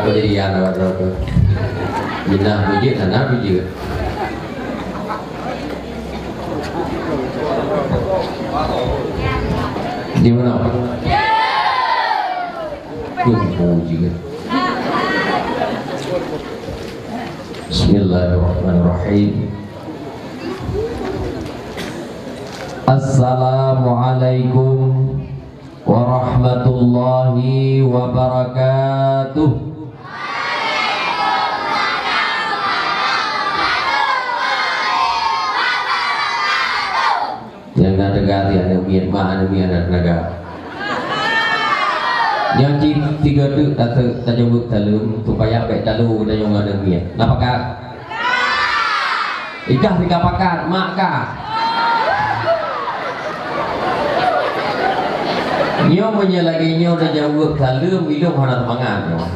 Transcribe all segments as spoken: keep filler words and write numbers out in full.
Jadi, ya, na, na, na. Minah bijeu, na, na bijeu. Di mana? Tunggu juga. Bismillahirrahmanirrahim. Assalamualaikum warahmatullahi wabarakatuh. Nyang na teuga di aneuk miet, ma aneuk miet na teuga. Nyoe cit tiga teuk tateuk tajaweueb saleuem supaya bèk talo geutanyoe ngon aneuk miet. Na pakat? Ikah sika pakat, mak kah? Nyoe meunyoe lagèe nyoe tajaweueb saleuem, ilôn hana seumangat nyoe.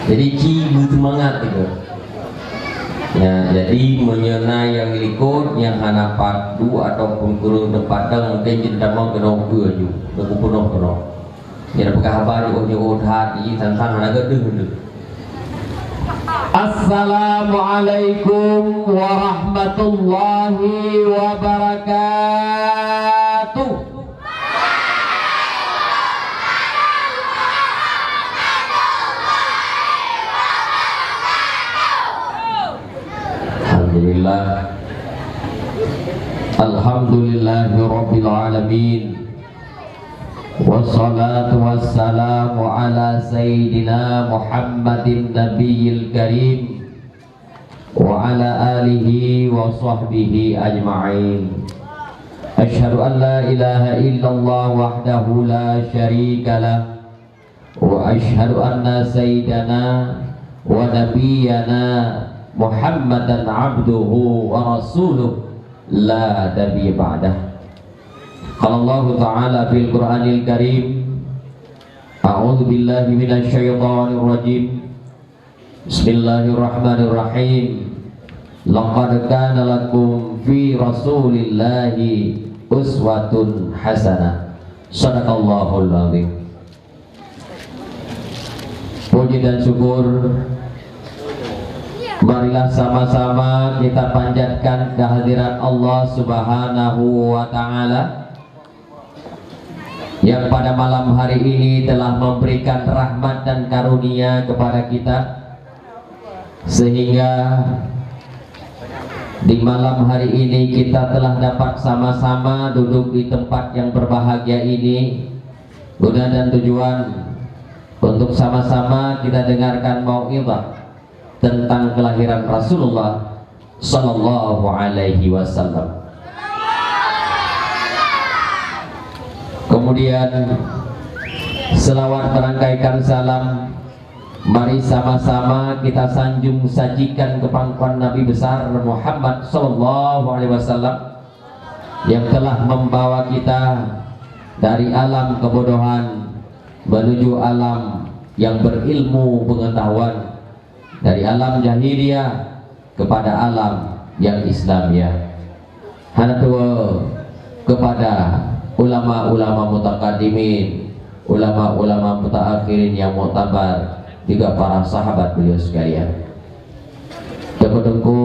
Jadi ci beuseumangat itu. Ya, jadi meunyoe na nyang likot nyang hana pat duek ataupun kureueng teumpat dong, mungken jeuet tamong keunoe keue ju, neupeunoh keunoe. Nyang peugah haba jiôh-jiôh that, ji sang-sang hana geuh deuh-deuh. Assalamualaikum warahmatullahi wabarakatuh. Alhamdulillah. Alhamdulillahirabbil alamin. Wassalatu wassalamu ala sayyidina Muhammadin nabiyil karim wa ala alihi wa sahbihi ajma'in. Asyhadu an la ilaha illallah wahdahu la syarika lah. Wa asyhadu anna sayyidana wa nabiyyana Muhammadan abduhu wa rasuluh la nabiyya ba'dah. Qala Allahu ta'ala fil Qur'anil Karim, a'udzu billahi minasy syaithanir rajim. Bismillahirrahmanirrahim. Laqad kana lakum fi Rasulillahi uswatun hasanah. Sadaqallahul azim. Puji dan syukur marilah sama-sama kita panjatkan kehadirat Allah Subhanahu wa Ta'ala, yang pada malam hari ini telah memberikan rahmat dan karunia kepada kita, sehingga di malam hari ini kita telah dapat sama-sama duduk di tempat yang berbahagia ini, guna dan tujuan untuk sama-sama kita dengarkan mau'izah tentang kelahiran Rasulullah sallallahu alaihi wasallam. Kemudian, selawat merangkaikan salam, mari sama-sama kita sanjung sajikan keu pangkuan Nabi Besar Muhammad sallallahu alaihi wasallam, yang telah membawa kita dari alam kebodohan menuju alam yang berilmu pengetahuan, dari alam jahiliyah kepada alam yang Islamiah. Hana tuwoe kepada ulama-ulama mutakadimin, ulama-ulama mutaakhirin yang muktabar, juga para sahabat beliau sekalian. Teungku-teungku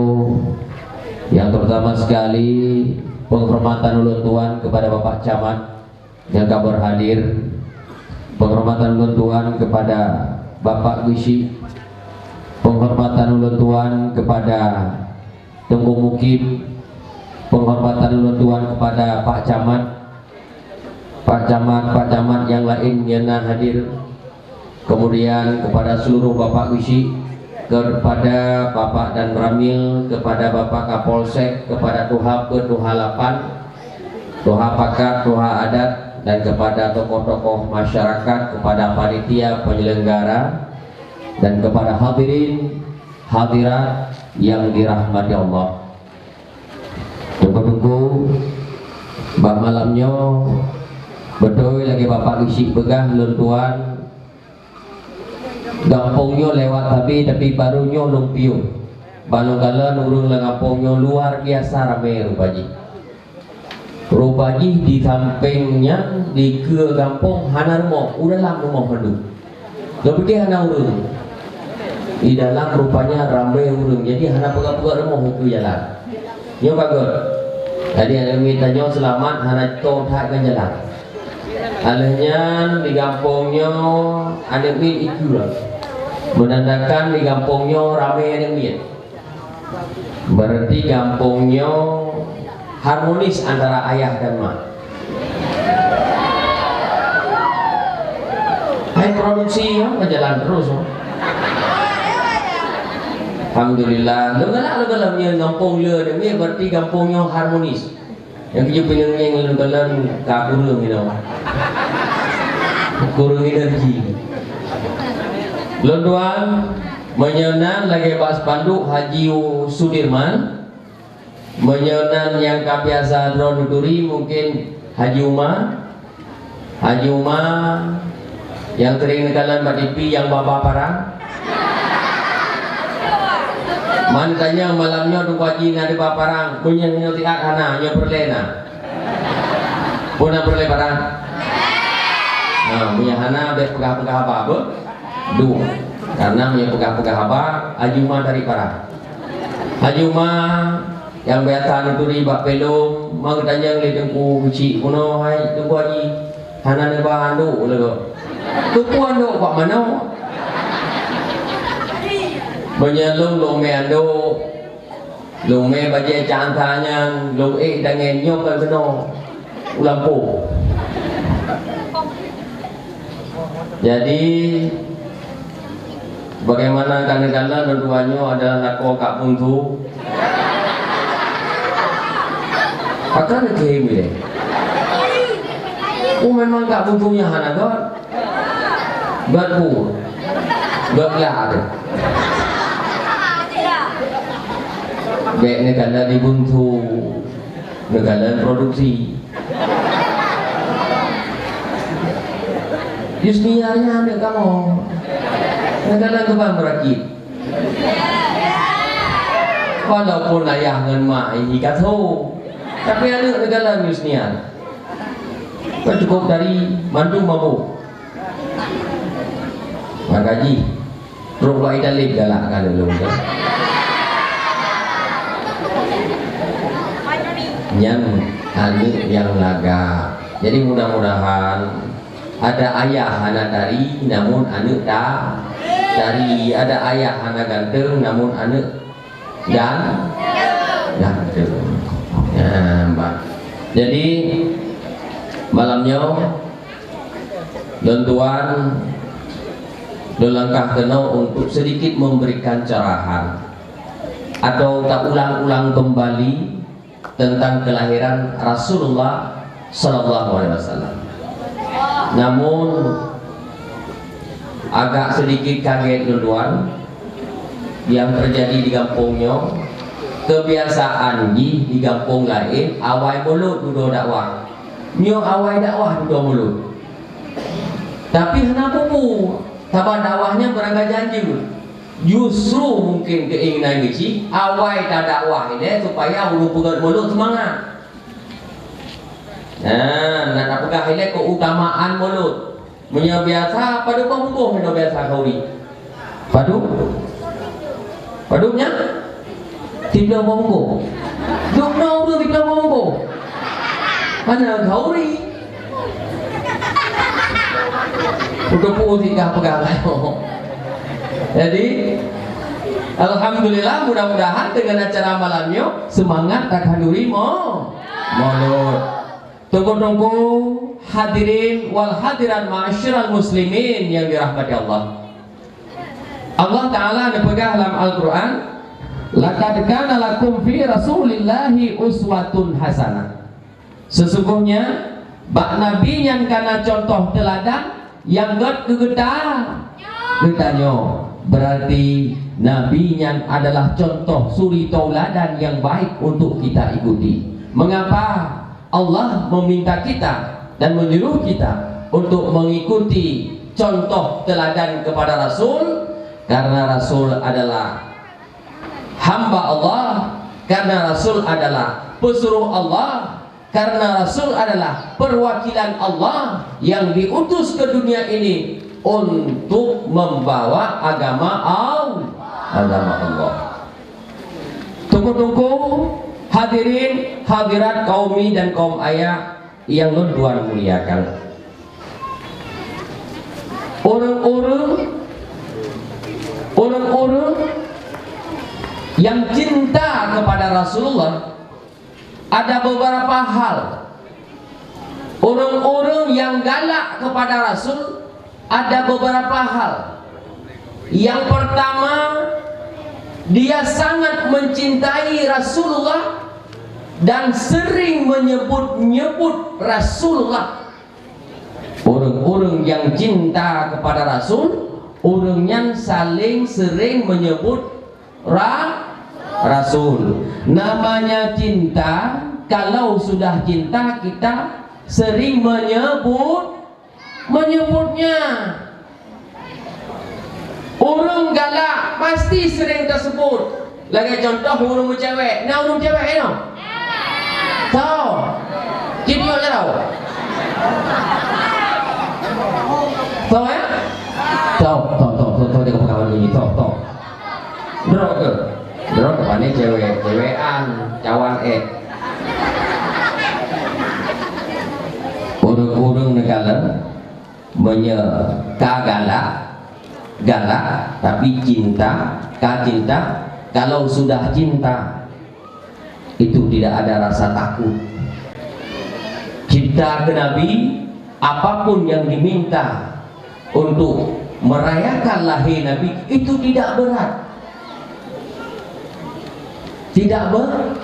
yang terutama sekali, penghormatan ulôn tuan kepada Bapak Camat yang ka berhadir, penghormatan ulôn tuan kepada Bapak Geuchik, penghormatan ulôn tuan kepada Teungku Mukim, penghormatan ulôn tuan kepada Pak Camat, Pak Camat, Pak Camat yang lain nyang na hadir, kemudian kepada seluruh Bapak Geuchik, kepada Bapak Danramil, kepada Bapak Kapolsek, kepada Tuha Peuet, Tuha Lapan, Tuha Pakat, Tuha Adat, dan kepada tokoh-tokoh masyarakat, kepada panitia penyelenggara, dan kepada hadirin hadirat yang dirahmati Allah. Teungku-teungku, bak malam nyoe, beutôi lagèe Bapak Geuchik peugah, lôn tuan, gampông nyoe lewat sabe, tapi baru nyoe lôn piôh. Ban lôn kalon ureueng lam gampông nyoe luar biasa ramé rupa jih. Rupa jih di sampéng nyan, di keue gampông hana rumoh, u dalam rumoh mandum. Lôn pike hana ureuëng. Di dalam rupanya ramé ureuëng, jadi hana peugah-peugah rumoh keu jalan. Nyoe ka gét. Jadi aneuk miet tanyoe seulamat hana toe that ngon jalan. Alheuh nyan di gampông nyoe aneuk miet ikeue. Meunandakan di gampông nyoe ramé aneuk miet. Berarti gampông nyoe harmonis antara ayah dan ma. Hai produksi ya, berjalan terus. Alhamdulillah. Leugalah leugalah nyoe gampông le demi berarti gampông nyoe harmonis. Nyang keujeuet pineungieng lôn kalon ka kureueng inoe. Kureueng energi. Lôn tuan, meunyoe nan lagée bak spanduk Haji Sudirman, meunyoe nan nyang ka biasa droe neuturi mungken Haji Uma, Haji Uma nyang sering neukalon bak T V nyang ba-ba parang. Man tanyong malam nyoe Teungku Haji na diba parang, meunyoe nyoe siat hana, nyoe peureulée na. Peue na peureulée parang? Ha, meunyoe hana bék peugah-peugah haba beuh. Duek. Karena meunyoe peugah-peugah haba, Haji Uma tarék parang. Haji Uma nyang biasa neuturi bak pelom, mang tanyong lé Teungku Keuchik bunoe, hai Teungku Haji, hana neuba andok lé gob. Teungku andok bak manoe? Meunyoe lôn lôn mé andok, lôn mé bajée cang-cang nyan, lôn ék tangen nyoe kon keunoe u lampôh. Jadi, bagaimana kadang-kadang lôn tuan nyoe adalah lakoe Kak Buntu. Pakon keuhém ilée? Oh, memang Kak Buntu nyan hana gét. Gét bu. Gét lah ada. Bék neukalon di Buntu. Neukalon produksi. Yusniar nyan aneuk kamoe. Neukalon keuban meurakit. Walaupun ayah ngon mak ihi ka tho, tapi aneuk neukalon Yusniar. Kan cukup dari mandum mabuk. Maka jih Trok bak Italib galak ka lôn tu. Nyan aneuk nyang lagak. Jadi mudah-mudahan ada ayah hana tari namun aneuk ta-, tari, ada ayah hana ganteng namun aneuk gan-, ganteng. Nah, bah. Jadi malam nyoe lôn tuan, lôn langkah keunoe untuk sedikit memberikan carahan atau taulang-ulang kembali tentang kelahiran Rasulullah sallallahu alaihi wasallam. Namun, agak sedikit kaget lôn tuan yang terjadi di gampông nyoe. Kebiasaan jih di gampông laén awai mulod dudoe dakwah. Nyoe awai dakwah dudoe mulod. Tapi hana bubu, saban dakwah nyan beurangkajan jeuet. Justru mungken keinginan geuchik awai tadakwah ilée supaya ureuëng peugét mulod seumangat. Nah, na tapeugah ilée keutamaan mulod. Meunyoe biasa, padub boh bungkôh meunyoe biasa khauri? Padub? Padub nyan? Tiga boh bungkôh. Dum na ureuëng tiga boh bungkôh. Hana khauri. Udah pun tinggal pegang. Jadi, alhamdulillah, mudah-mudahan dengan acara malam nyoe semangat takhanduri mo-, mulod. Teungku-teungku, hadirin wal hadirat ma'asyiral muslimin yang dirahmati Allah. Allah Ta'ala neupeugah lam Al-Quran, "Laqad kana lakum fi Rasulillahi uswatun hasanah." Sesungguhnya, bak Nabi nyan kana contoh teuladan nyang gét keu geuta, geutanyoe. Berarti Nabi nyan adalah contoh suri tauladan yang baik untuk kita ikuti. Mengapa? Allah meminta kita dan menyuruh kita untuk mengikuti contoh teladan kepada Rasul, karena Rasul adalah hamba Allah, karena Rasul adalah pesuruh Allah, karena Rasul adalah perwakilan Allah yang diutus ke dunia ini untuk membawa agama Al-, agama Allah. Teungku-teungku, hadirin hadirat kaum mi dan kaum ayah yang lôn tuan muliakan. Ureuëng-ureuëng, ureuëng-ureuëng yang cinta kepada Rasulullah, ada beberapa hal. Ureuëng-ureuëng yang galak kepada Rasul, ada beberapa hal. Yang pertama, dia sangat mencintai Rasulullah dan sering menyebut-nyebut Rasulullah. Ureuëng-ureuëng yang cinta kepada Rasul, ureuëng nyan saling sering menyebut Ra-, Rasul. Namanya cinta, kalau sudah cinta kita sering menyebut, menyebutnya. Ureuëng galak pasti sering tersebut. Lagée contoh ureuëng meucewek. Na ureuëng cewek, ya? Tau. Cit yuk tau. Tau, ya? Tau, tau, tau, tau, tau, dia kepala bunyi. Tau, tau. Droe keuh. Droe keuh pane cewek, cewekan, cawan ék. Ureuëng-ureuëng neukalon, meunyoe ka galak, galak, tapi cinta, ka cinta, kalau sudah cinta, itu tidak ada rasa takut. Cinta ke Nabi, apapun yang diminta untuk merayakan lahir Nabi, itu tidak berat. Tidak ber-,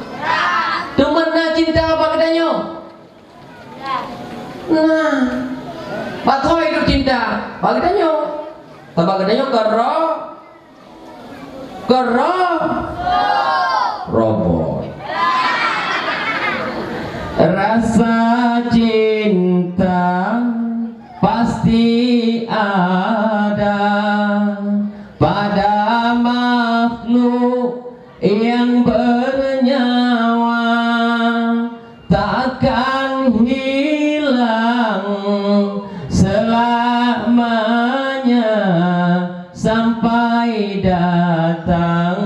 teuma na cinta bak geutanyoe. Nah, bak koi duek cinta bak geutanyoe. Sabab geutanyoe keuro-, keuro-, robot. Rasa cinta pasti ada pada makhluk yang bernyawa, takkan hilang selamanya, sampai datang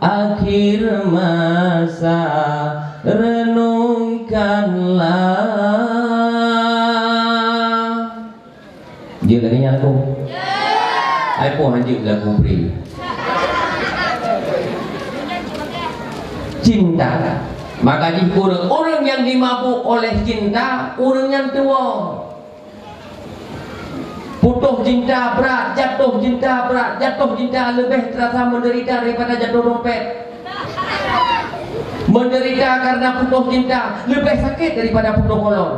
akhir masa. Renungkanlah. Jeuet lagée nyan lagu. Ai peue han jeuet lagu bri. Cinta. Maka jih ureuëng-ureuëng nyang dimabuk oleh cinta, ureuëng nyan tuwoe. Putoh cinta brat, jatoh cinta brat, jatoh cinta leubeh terasa menderita daripada jatoh dompet. Menderita karena putoh cinta leubeh sakét daripada putoh kolor.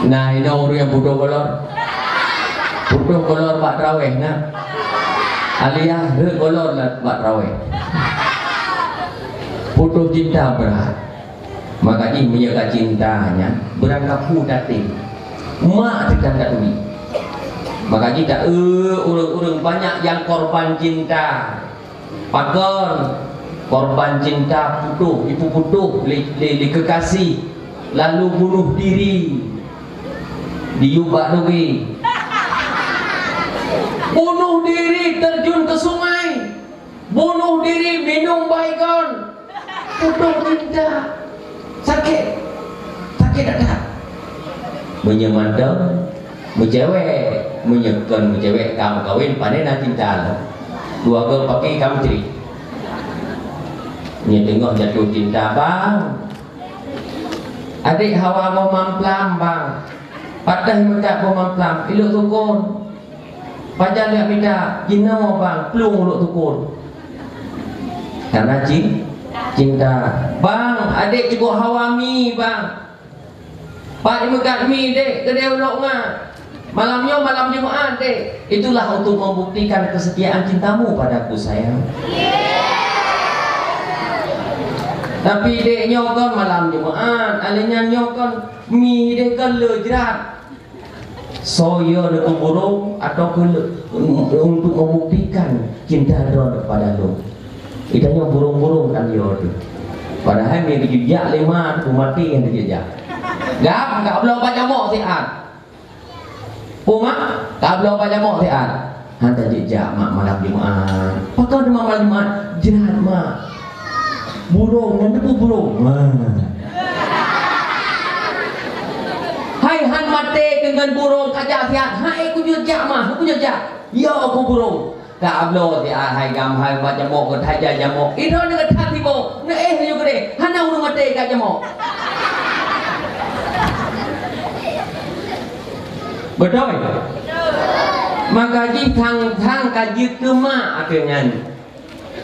Nah, inoe ureuëng nyang putoh kolor. Putoh kolor bak traweh na. Alias rhot kolor bak traweh. Putoh cinta brat. Maka jih meunyoe ka cinta nyan, beurangkapeue tatem. Mak teuh tan taturi. Maka jih ta-, eu, ureuëng-ureuëng banyak nyang korban cinta. Pakon? Korban cinta putoh, jipeuputoh lé, lé, lé keukasih, lalu bunuh diri. Diyueb bak dogé. Bunuh diri, terjun ke sungai. Bunuh diri, minum Baygon. Putoh cinta. Sakét. Sakét that-that. Meunyoe mantong meucewek, meunyoe kon meucewek ka meukawen, pane na cinta lom. Dua goe paké ka meucre. Nyoe teungoh jatuh cinta, bang. Adék hawa boh mamplam, bang. Pat teuh meukat boh mamplam, ilok tukon. Pajan jak mita, jinoe bang, plueng ulok tukon. Karena cin-, cinta. Bang, adék cukup hawa mi, bang. Pat meukat mi, dek, keudeh ulok nga. Malam nyoe malam Jumat, dek. Itulah untuk membuktikan kesetiaan cintamu padaku, sayang. Tapi dek nyoe kon malam Jumat, alèh nyan nyoe kon mi deh kon le jrat. Soe yo neupeuburong atau keu untuk membuktikan cinta droe kepada lôn. Geutanyoe burong-burong kan yo teuh. Padahai meunyoe geujak lé ma, teupeu maté nyang geujak. Gam, ka bloe bak jamok siat. Peue mak, ka bloe bak jamok siat. Han tajak jak mak malam Jumat. Pakon teuma malam Jumat? Jrat mak. Burông, nyan teupeu burông. Wah. Hai han maté keu ngon burông ka jak siat. Hai kunyuet jak mak, kunyuet jak. Yo ku burông. Ka bloe siat hai gam hai bak jamok keu tajak jamok. Idroe neuk that tiboh, neuéh laju keudeh. Hana ureuëng maté ka jamok. Beutôi? Maka jih thang-thang ka jeuet keu mak ateueh nyan.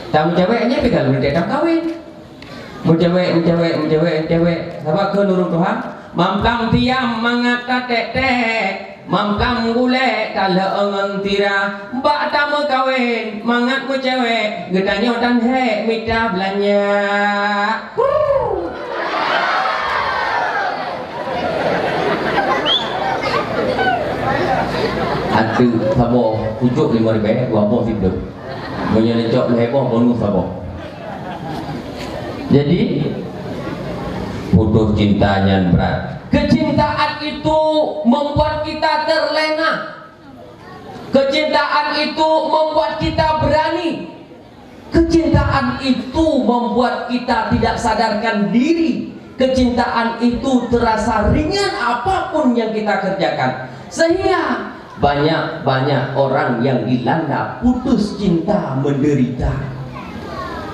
Tameucewek nyan tinggai lôn teuh tameukawen. Meucewek, meucewek, meucewek, meucewek. Sabab kheun ureuëng tuha, mamplam tiam mangat tatek-tek, mamplam gulek talheueng ngon tira. Bak tameukawen mangat meucewek, geutanyoe tan hék mita beulanja. Ateueh saboh pucok limong ribèe, dua boh siplôh. Meunyoe neucok lhèe boh, bonus saboh. Jadi, putus cinta nyan brat. Kecintaan itu membuat kita terlena. Kecintaan itu membuat kita berani. Kecintaan itu membuat kita tidak sadarkan diri. Kecintaan itu terasa ringan apapun yang kita kerjakan. Sehingga banyak-banyak orang yang dilanda putus cinta menderita.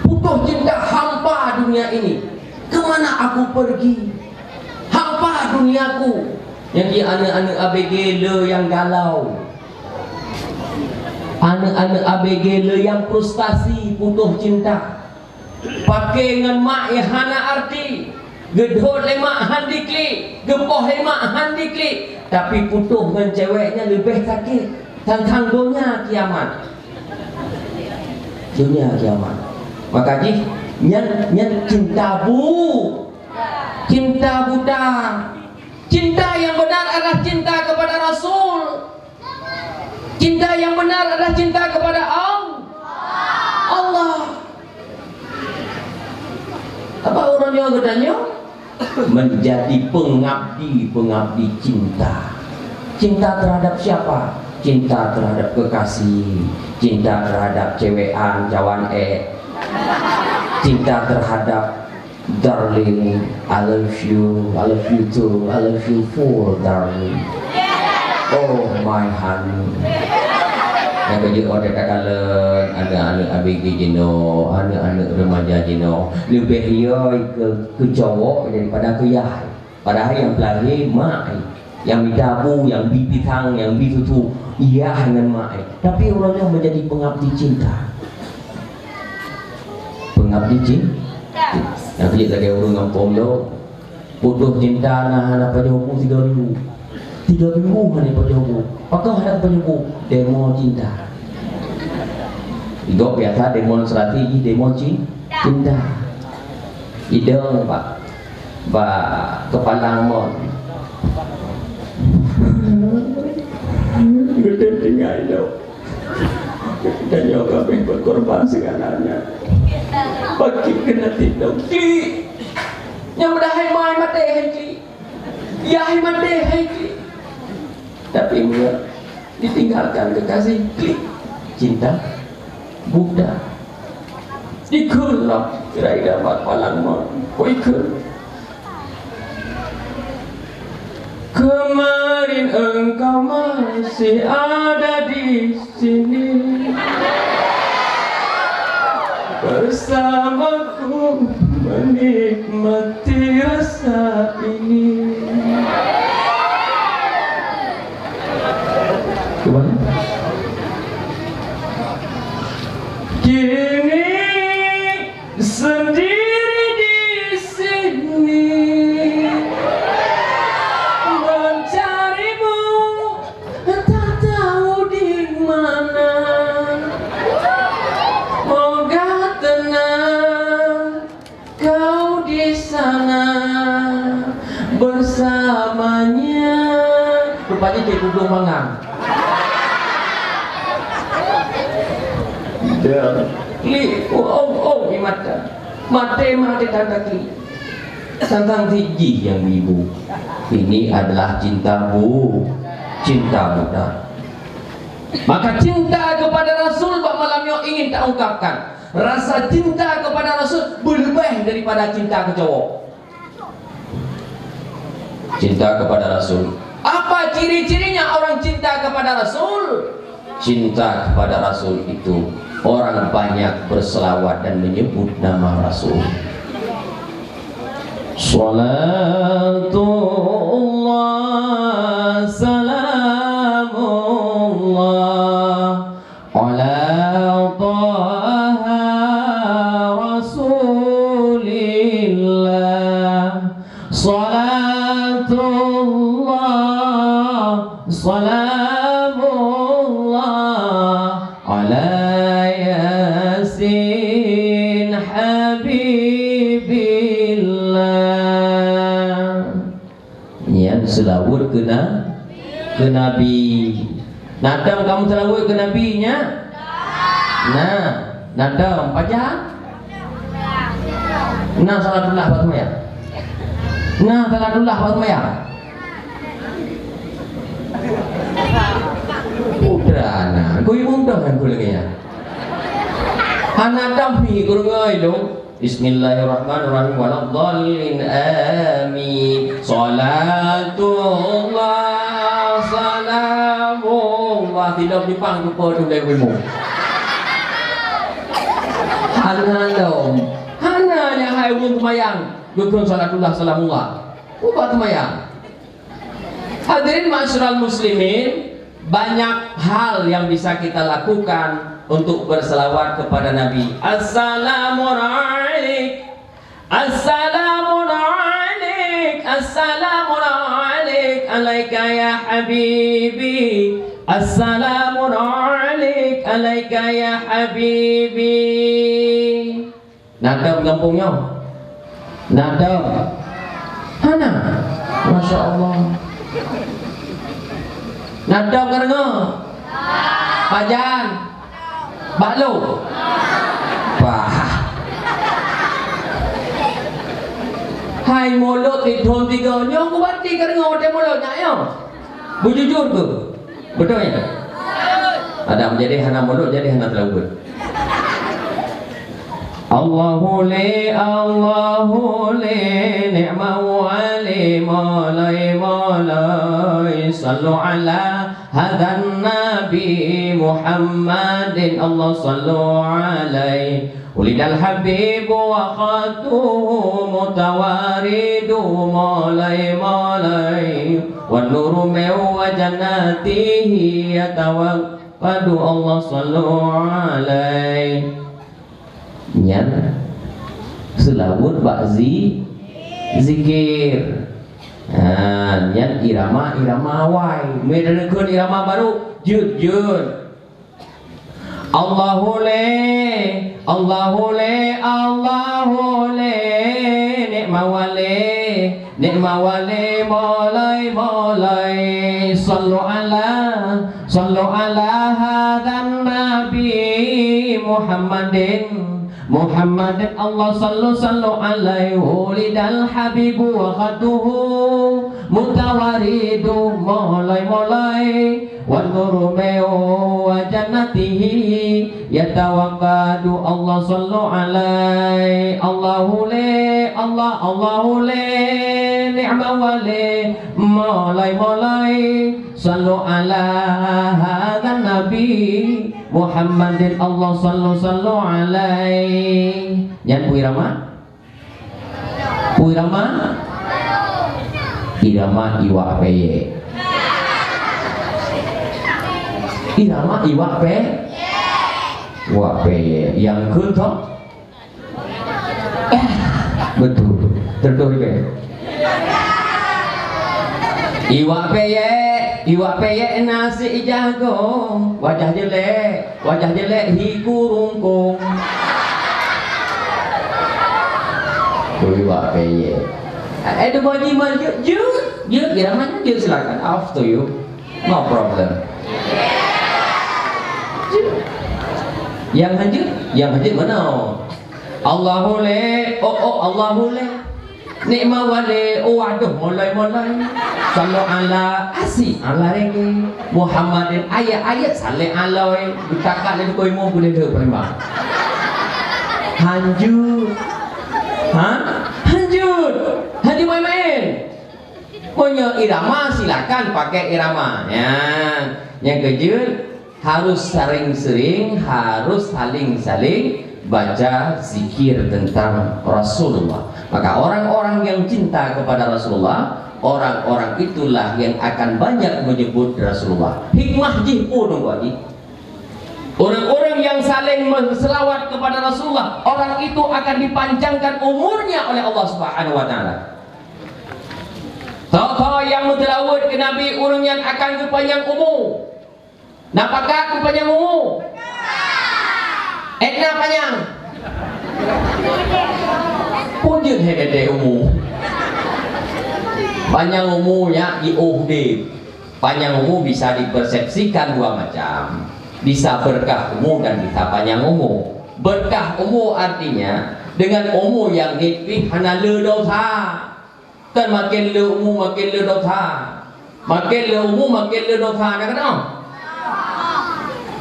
Putus cinta hampa dunia ini. Kemana aku pergi? Hampa duniaku. Nyang di aneuk-aneuk A B G le nyang galau. Aneuk-aneuk A B G le nyang frustasi putus cinta. Paké ngon mak nyang hana arti. Geudhôt lé mak han diklik, geupoh lé mak han diklik, tapi putoh ngon cewek nyan leubeh sakét, tantang donya kiamat. Donya kiamat. Maka jih nyan, nyan cinta bu-, cinta buta. Cinta yang benar adalah cinta kepada Rasul. Cinta yang benar adalah cinta kepada Al-, Allah. Apa orang Jawa katanya? Menjadi pengabdi, pengabdi cinta. Cinta terhadap siapa? Cinta terhadap kekasih, cinta terhadap cewekan, cawan eh, cinta terhadap Darling, I love you, I love you too, I love you full, darling. Oh my honey. Nyang keujeuet watèe takalon aneuk-aneuk A B G jinoe, aneuk-aneuk remaja jinoe, leubeh yo keu, keu cowok daripada keu yah. Padahai nyang peulahé mak. Nyang mita bu, nyang bi pisang, nyang bi susu, yah ngon mak. Tapi uroe nyoe menjadi pengabdi cinta. Pengabdi cin-, nyang keuneuk lagèe ureueng gampông nyoe, putus cinta na hana pajoh bu tiga minggu. Tiga minggu hana pajoh bu. Pakon hana pajoh bu? Demo cinta. Igob biasa demonstrasi jih demo cin-, cinta. Idong bak, bak kepala mon. Geutem tinggai lom. Dan nyoe kabeh berkorban segalanya. Bagi kena tindong. Klik. Nyang mudah hai mai maté hai klik. Ya hai maté hai klik. Tapi mula ditinggalkan kekasih klik. Cinta buta. Dikheun lom kira-kira bak palang mon. Koi kheun. Kemarin engkau masih ada di sini. Bersamaku menikmati rasa ini. Kemana? Kini sendiri di sini mencarimu, tak tahu di mana. Moga tenang kau di sana bersamanya. Rupanya cek kudung mangang. Dah. Klik, oh, oh, oh, di mata. Maté-maté tanda klik. Tantang jih nyang ibu. Ini adalah cinta bu, cinta buta. Maka cinta kepada Rasul bak malam nyoe ingin taungkapkan. Rasa cinta kepada Rasul beuleubeh daripada cinta keu cowok. Cinta kepada Rasul. Apa ciri-cirinya orang cinta kepada Rasul? Cinta kepada Rasul itu orang banyak berselawat dan menyebut nama Rasul. Salatullah, salamullah, ala Taha Rasulillah. Salatullah, salamullah, ala Yasin Habibillah. Nyan seulaweuet keu na-, keu Nabi. Na tom kamoe seulaweuet keu Nabi nyan? Na. Na tom, pajan? Na salatullah bak seumayang? Na salatullah bak seumayang? Putra na, kui mudah kan ku lagèe nyan. Hana tom hi ku deungö lôn. Bismillahirrahmanirrahim. Waladdallin. Amin. Salatullah, salamullah. Sidroe Jepang tu po tu lé ilmu. Hana lom. Hana nyang hai ureueng seumayang geukheun salatullah, salamullah. Ubak seumayang. Hadirin ma'asyiral muslimin, banyak hal yang bisa kita lakukan untuk berselawat kepada Nabi. Assalamun alaik, assalamun alaik, assalamun alaik, alaika ya habibi. Assalamun alaik, alaika ya habibi. Na tom gampông nyoe? Na tom? Hana? Masya Allah. Na tom ka deungö? Pajan? Bak lôn? Bah. Hai mulod di thôn tiga nyoe, ku bati ka deungö watèe mulod nyak nyoe. Beujujur keuh? Beutôi nyan? Adak meujadi hana mulod, jadi hana teulaweuet. Allahu le, Allahu le, ni'ma wali, mulai, mulai. Sallu ala hadan nabi Muhammadin. Allah sallu alaihi. Ulidal habibu wa khatuhu mutawaridu, mulai, mulai. Wan nuru min jannatihi yatawaqqadu, Allah sallu alaihi. Nyan seulaweuet bak zi-, zikir. Ha, nyan irama-irama awai. Meunyo taneukheun irama barô, jeuet-jeuet. Allahu le, Allahu le, Allahu le, ni'ma wali, ni'ma wali, mulai, mulai. Sallu ala, sallu ala hadan nabi Muhammadin. Muhammadin, Allah sallu, sallu alaihi, wulidal habibu wa khatuhu mutawaridu, mulai, mulai, wan nuru min jannatihi yatawaqqadu, Allah sallu alaihi, Allahu le, Allah, Allahu le, ni'ma wali, mulai, mulai, sallu ala hadan nabi. Muhammadin, Allah sallu, sallu alaihi. Nyan peue irama? Peue irama? Irama iwak peyek. Irama iwak pe-, iwak peyek. Nyang keu toh? Betul. Terus ke? Iwak peyek, iwak peyek nasi jago, wajah jelek, wajah jelek hi kurungkong. Iwak peyek. Eh, tu Haji Man, jeuet, jeuet, jeuet, ya, mana jeuet, silakan. Off to you. No problem. Jeuet. Nyang hanjeuet, nyang hanjeuet mana? Allahu le, oh, oh, Allahu le. Nikmat wale, oh, waduh, mulai-mulai. Sallu ala asi, ala rege. Muhammadin, ayat-ayat, saleh aloi. Beutakak lé koi mu, boleh duduk Palembang. Hanjut. Ha? Hanjut. Hanjut main-main. Meunyoe irama, silakan pakai irama. Ya. Yang keujeuet, harus sering-sering, harus saling-saling baca zikir tentang Rasulullah. Maka orang-orang yang cinta kepada Rasulullah, orang-orang itulah yang akan banyak menyebut Rasulullah. Hikmah jih pun, Teungku Haji. Orang-orang yang saling berselawat kepada Rasulullah, orang itu akan dipanjangkan umurnya oleh Allah Subhanahu wa Ta'ala. Soe-soe nyang meuseulaweuet keu Nabi, ureuëng nyan akan geupanyang umu. Na pakat geupanyang umu? Edna panyang. Peue jeuet he teuntèe umu? Panyang umu nyan jiôh udeb. Panyang umu bisa dipersepsikan dua macam. Bisa berkah umu dan bisa panyang umu. Berkah umu artinya, dengan umu nyang nipih hana le dosa. Kan makin le umu makin le dosa. Makin le umu makin le dosa, na keudroe?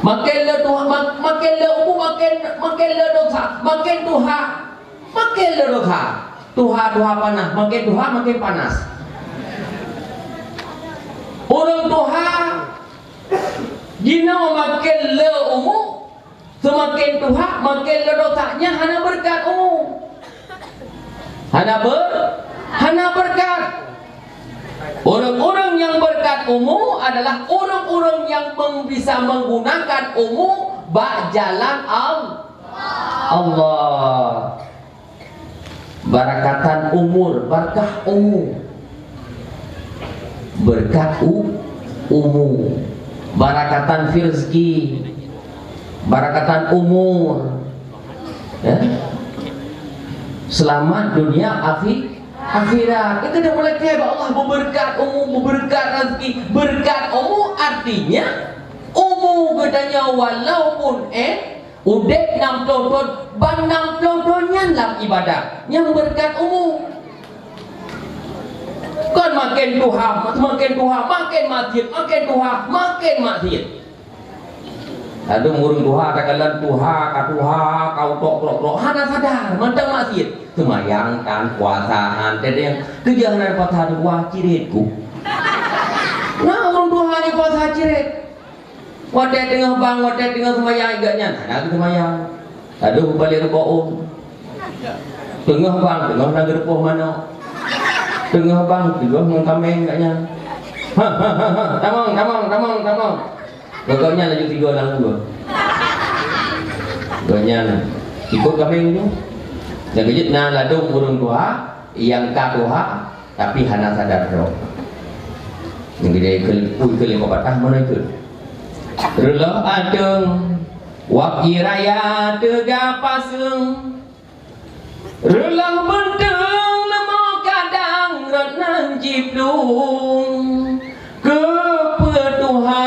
Makin le tuha, mak-, makin le umu makin, makin le dosa, makin tuha, makin le dosa. Tuha, tuha panas, makin tuha makin panas. Ureuëng tuha jinoe makin le umu, seumaken tuha, maken le dosa, nyan hana beureukat umu. Hana ber-, hana beureukat. Ureuëng-ureuëng nyang beureukat umu adalah ureuëng-ureuëng nyang meng-, bisa menggunakan umu bak jalan Al-, Allah. Barakatan umur, barakah umu. Berkat u-, umu. Barakatan fi rezeki. Barakatan umur. Ya. Selamat dunia akhi-, akhirat. Itu dah mulai kaya Allah berkat umu, berkat rezeki. Berkat umu artinya umu geutanyoe walaupun eh Udeb nam ploh thon, ban nam ploh thon nyan lam ibadah, nyang beureukat umu. Kon maken tuha, maken tuha, maken maksiet, maken tuha, maken maksiet. Ladôm ureuëng tuha takalon tuha, ka tuha, ka utok krok-krok, hana sadar, mantong maksiet. Seumayang kan, puasa han, teudeung, keujeuh hana puasa dua ciret ku. Nah, ureuëng tuha ni puasa ciret. Watée teungoh bang, watée teungoh seumayang, ingat nyan hana geuseumayang. Ladôm balik rukoe ôn. Teungoh bang, teungoh na geureupoh manok. Teungoh bang, teungoh ngon kaméng, ingat nyan. Tamong, tamong, tamong, tamong. Gobnyan laju tiga lam gua. Gobnyan ikot kaméng tu. Nyang keujeuet na ladôm ureuëng tuha, nyang ka tuha, tapi hana sadar droe. Nyang geude keu-, pui keu lima patah mana ikut. Reuloh ateueng, wak ie raya teuga paseueng. Reuloh beunteueng leumo kadang rot nan jiplueng. Keupeue tuha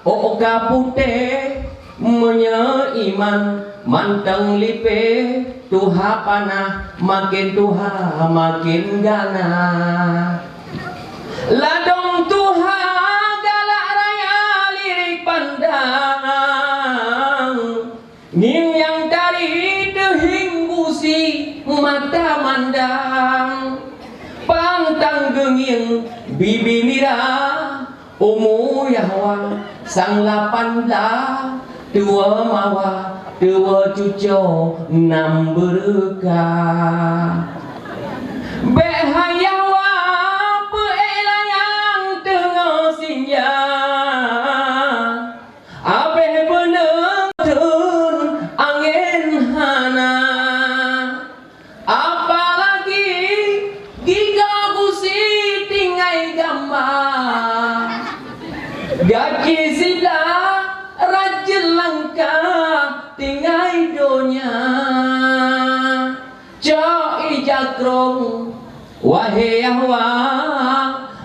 ôk ka putéh, meunyoe iman mantong lipéh, tuha panah maken tuha maken gana. Ladôm tuha galak raya lirik pandang, ngieng nyang tari teuhieng gusi mata mandang, pantang geungieng bibi mirah. Umu Yahwa sang lapan blah, tuwoe mawa, tuwoe cucoe nam beureukat. Bék hai Yahwa peuék layang teungoh sinja, abéh beuneung thon angén hana. Apalagi gigoe gusi tinggai gamba, gaki siblah rajin langkah tinggai donya. Cok ija krông, wahé Yahwa,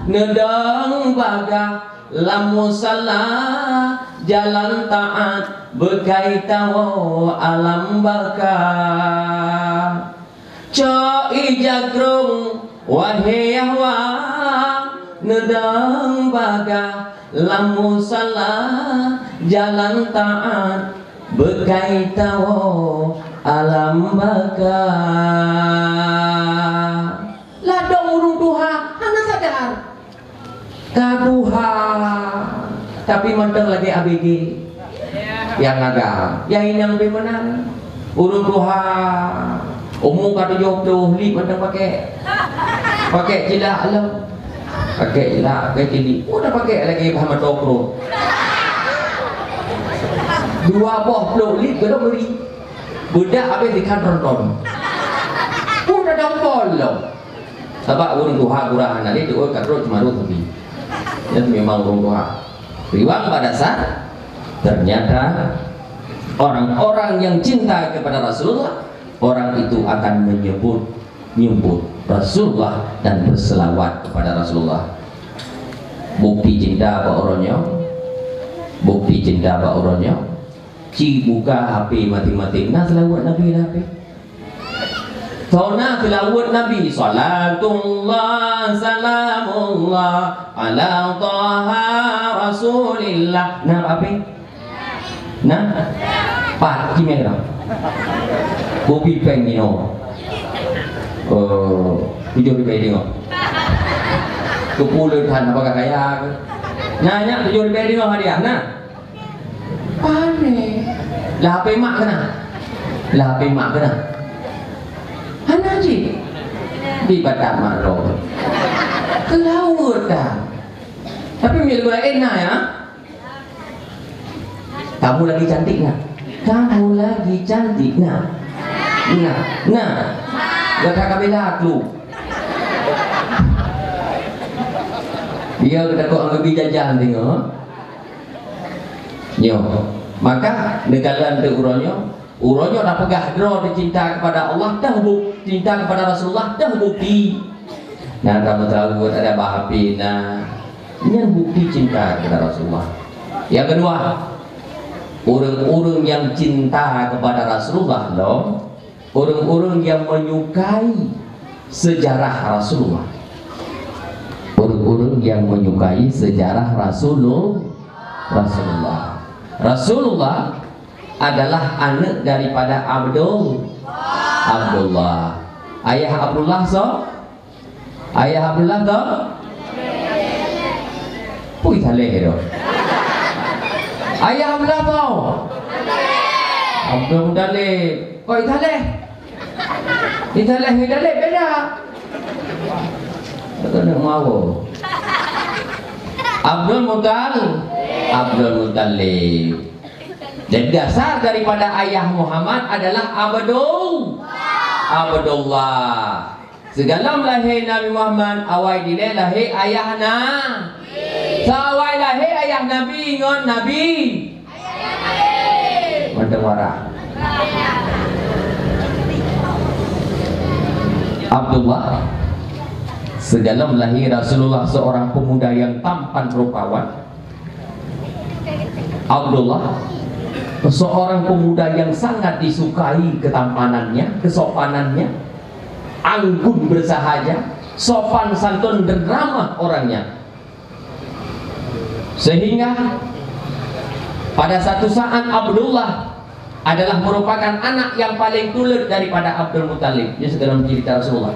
neudong bagah Lam musala jalan taat beukai tawoe alam baka. Cok ija krông wahé Yahwa neudong bagah lam musala jalan taat beukai tawoe alam baka. Ladôm ureuëng tuha hana sadar. Ka tuha, tapi mantong lagée A B G. Nyang agam, nyang inong pih meunan. Ureuëng tuha, umu ka tujoh ploh lit mantong pakai. Pakai cilak lom. Pakai cilak, pakai cilik. Udah pakai lagée bah mantong krueng. Dua boh ploh lit godoh meuri. Beudak habéh dikhan ronton. Udah dampol lom. Sabab ureuëng tuha gura hana lé teuôt ka trok ceumaroh sapi. Nyan memang ureuëng tuha. Riwang bak dasar, ternyata orang-orang yang cinta kepada Rasulullah, orang itu akan menyebut, nyebut Rasulullah dan berselawat kepada Rasulullah. Bukti cinta bak uroe nyoe, bukti cinta bak uroe nyoe, ci buka H P maté-maté, na seulaweuet Nabi lam H P. Soe na seulaweuet Nabi, salatullah, salamullah, ala Taha Rasulillah. Na H P? Na? Pat, ci mé keudroe. Bobi péng nyoe. Oh, tujoh ribèe deungoe. Keupeue le that, apakah kaya keu? Na nyak tujoh ribèe deungoe hadiah, na? Pane? Lah H P mak keunan? Lah H P mak keunan? Hana cit? Di batat mak droe. Seulaweuet dah. Tapi mil laén na ya. Kamu lagi cantik nak? Kamu lagi cantik nak? Nah, nah. Gata kabela aku. Dia kata kok anggabi jajan tengok. Nyoe. Maka neukalon teu uroe nyoe, uroe nyoe tapeugah droe teucinta kepada Allah, teuh buk-, cinta kepada Rasulullah, teuh bukti. Nah, kamu tahu ada bah H P nah. Nyan bukti cinta kepada Rasulullah. Yang kedua, ureuëng-ureuëng yang cinta kepada Rasulullah lom, ureuëng-ureuëng yang menyukai sejarah Rasulullah. Ureuëng-ureuëng yang menyukai sejarah Rasulul-, Rasulullah. Rasulullah adalah aneuk daripada Abdul-, Abdullah. Ayah Abdullah soe? Ayah Abdullah soe? Pui Saleh tu. Ayah Abdullah soe? Abdul Muttalib. Kok Saleh? Di Saleh, di Saleh beda. Betul nak mau. Abdul Muttal-, Abdul Muttalib. Jadi dasar daripada ayah Muhammad adalah Abdul-, Abdullah. Sigohlom lahé Nabi Muhammad, awai dilée lahé ayah na-, Sawai lahé ayah Nabi ngon Nabi. Mantong wara. Abdullah, sigohlom lahé Rasulullah seorang pemuda yang tampan rupawan. Abdullah, seorang pemuda yang sangat disukai ketampanannya, kesopanannya, anggun bersahaja, sopan santun dan ramah orangnya. Sehingga pada satu saat Abdullah adalah merupakan anak yang paling tuleuet daripada Abdul Muttalib. Ini segala cerita Rasulullah.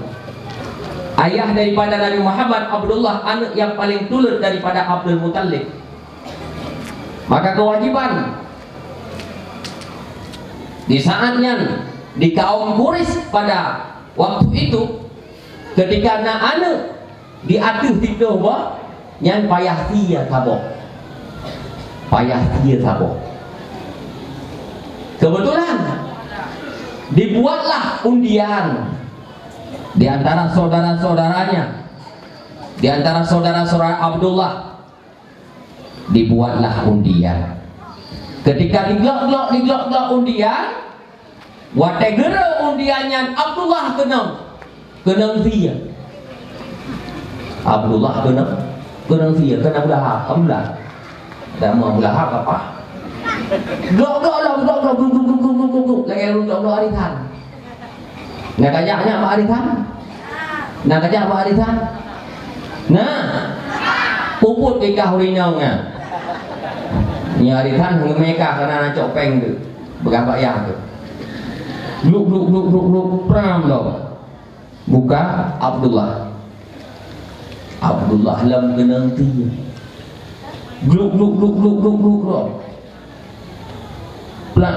Ayah daripada Nabi Muhammad, Abdullah, anak yang paling tuleuet daripada Abdul Muttalib. Maka kewajiban di saat nyan di kaum Quraisy pada waktu itu, ketika na aneuk di ateueh tiga boh, nyan payah sie saboh. Payah sie saboh. Kebetulan dibuatlah undian di antara saudara-saudaranya, di antara saudara-saudara Abdullah. Dibuatlah undian. Ketika diglok-glok, diglok-glok undian, watée geureu undian nyan Abdullah keunong, keunong sie. Abdullah keunong, Keunong sie, keu Abu Lahab, Abu Lahab. Dan Abu Lahab apa? Glok-glok lom, glok-glok, glok-glok, glok-glok, glok-glok, glok-glok. Lagèe glok-glok arisan. Na kajak nyan bak arisan? Na kajak bak arisan? Nah. Puput keu kah urinong nyan. Nyan arisan ngeumé kah kana na cok péng tu. Peugah bak yah tu. Glok, glok, glok, glok, glok, pram lom. Buka Abdullah. Abdullah lom keunong tie. Gluk, gluk, gluk, gluk, gluk, gluk, gluk. Plak.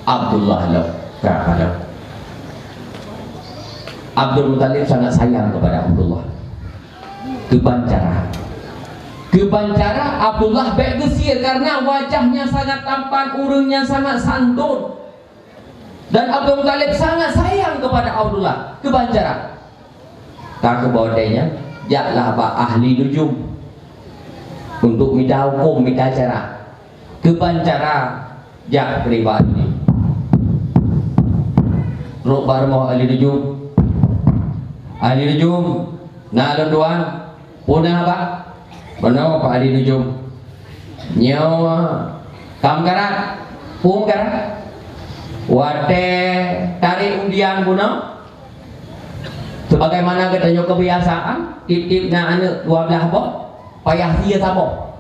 Abdullah lom. Ka padam. Abdul Muttalib sangat sayang kepada Abdullah. Keuban cara. Keuban cara Abdullah bèk geusie karena wajahnya sangat tampan, ureueng nyang sangat santun. Dan Abdul Muttalib sangat sayang kepada Abdullah. Keuban cara. Ka keuh bak watèe nyan, jaklah bak ahli nujum untuk mita hukôm, mita cara. Keuban cara, jak keudéh bak ahli nujum. Trôk bak rumoh ahli nujum. Ahli nujum, na lôn tuan. Peue na, Pak? Meunoe, Pak Haji Nujum. Nyoe ka meukarat. Peue meukarat? Watèe tarek undian bunoe, sebagaimana geutanyoe keubiasaan, tiep-tiep na aneuk dua blah boh, payah sie saboh.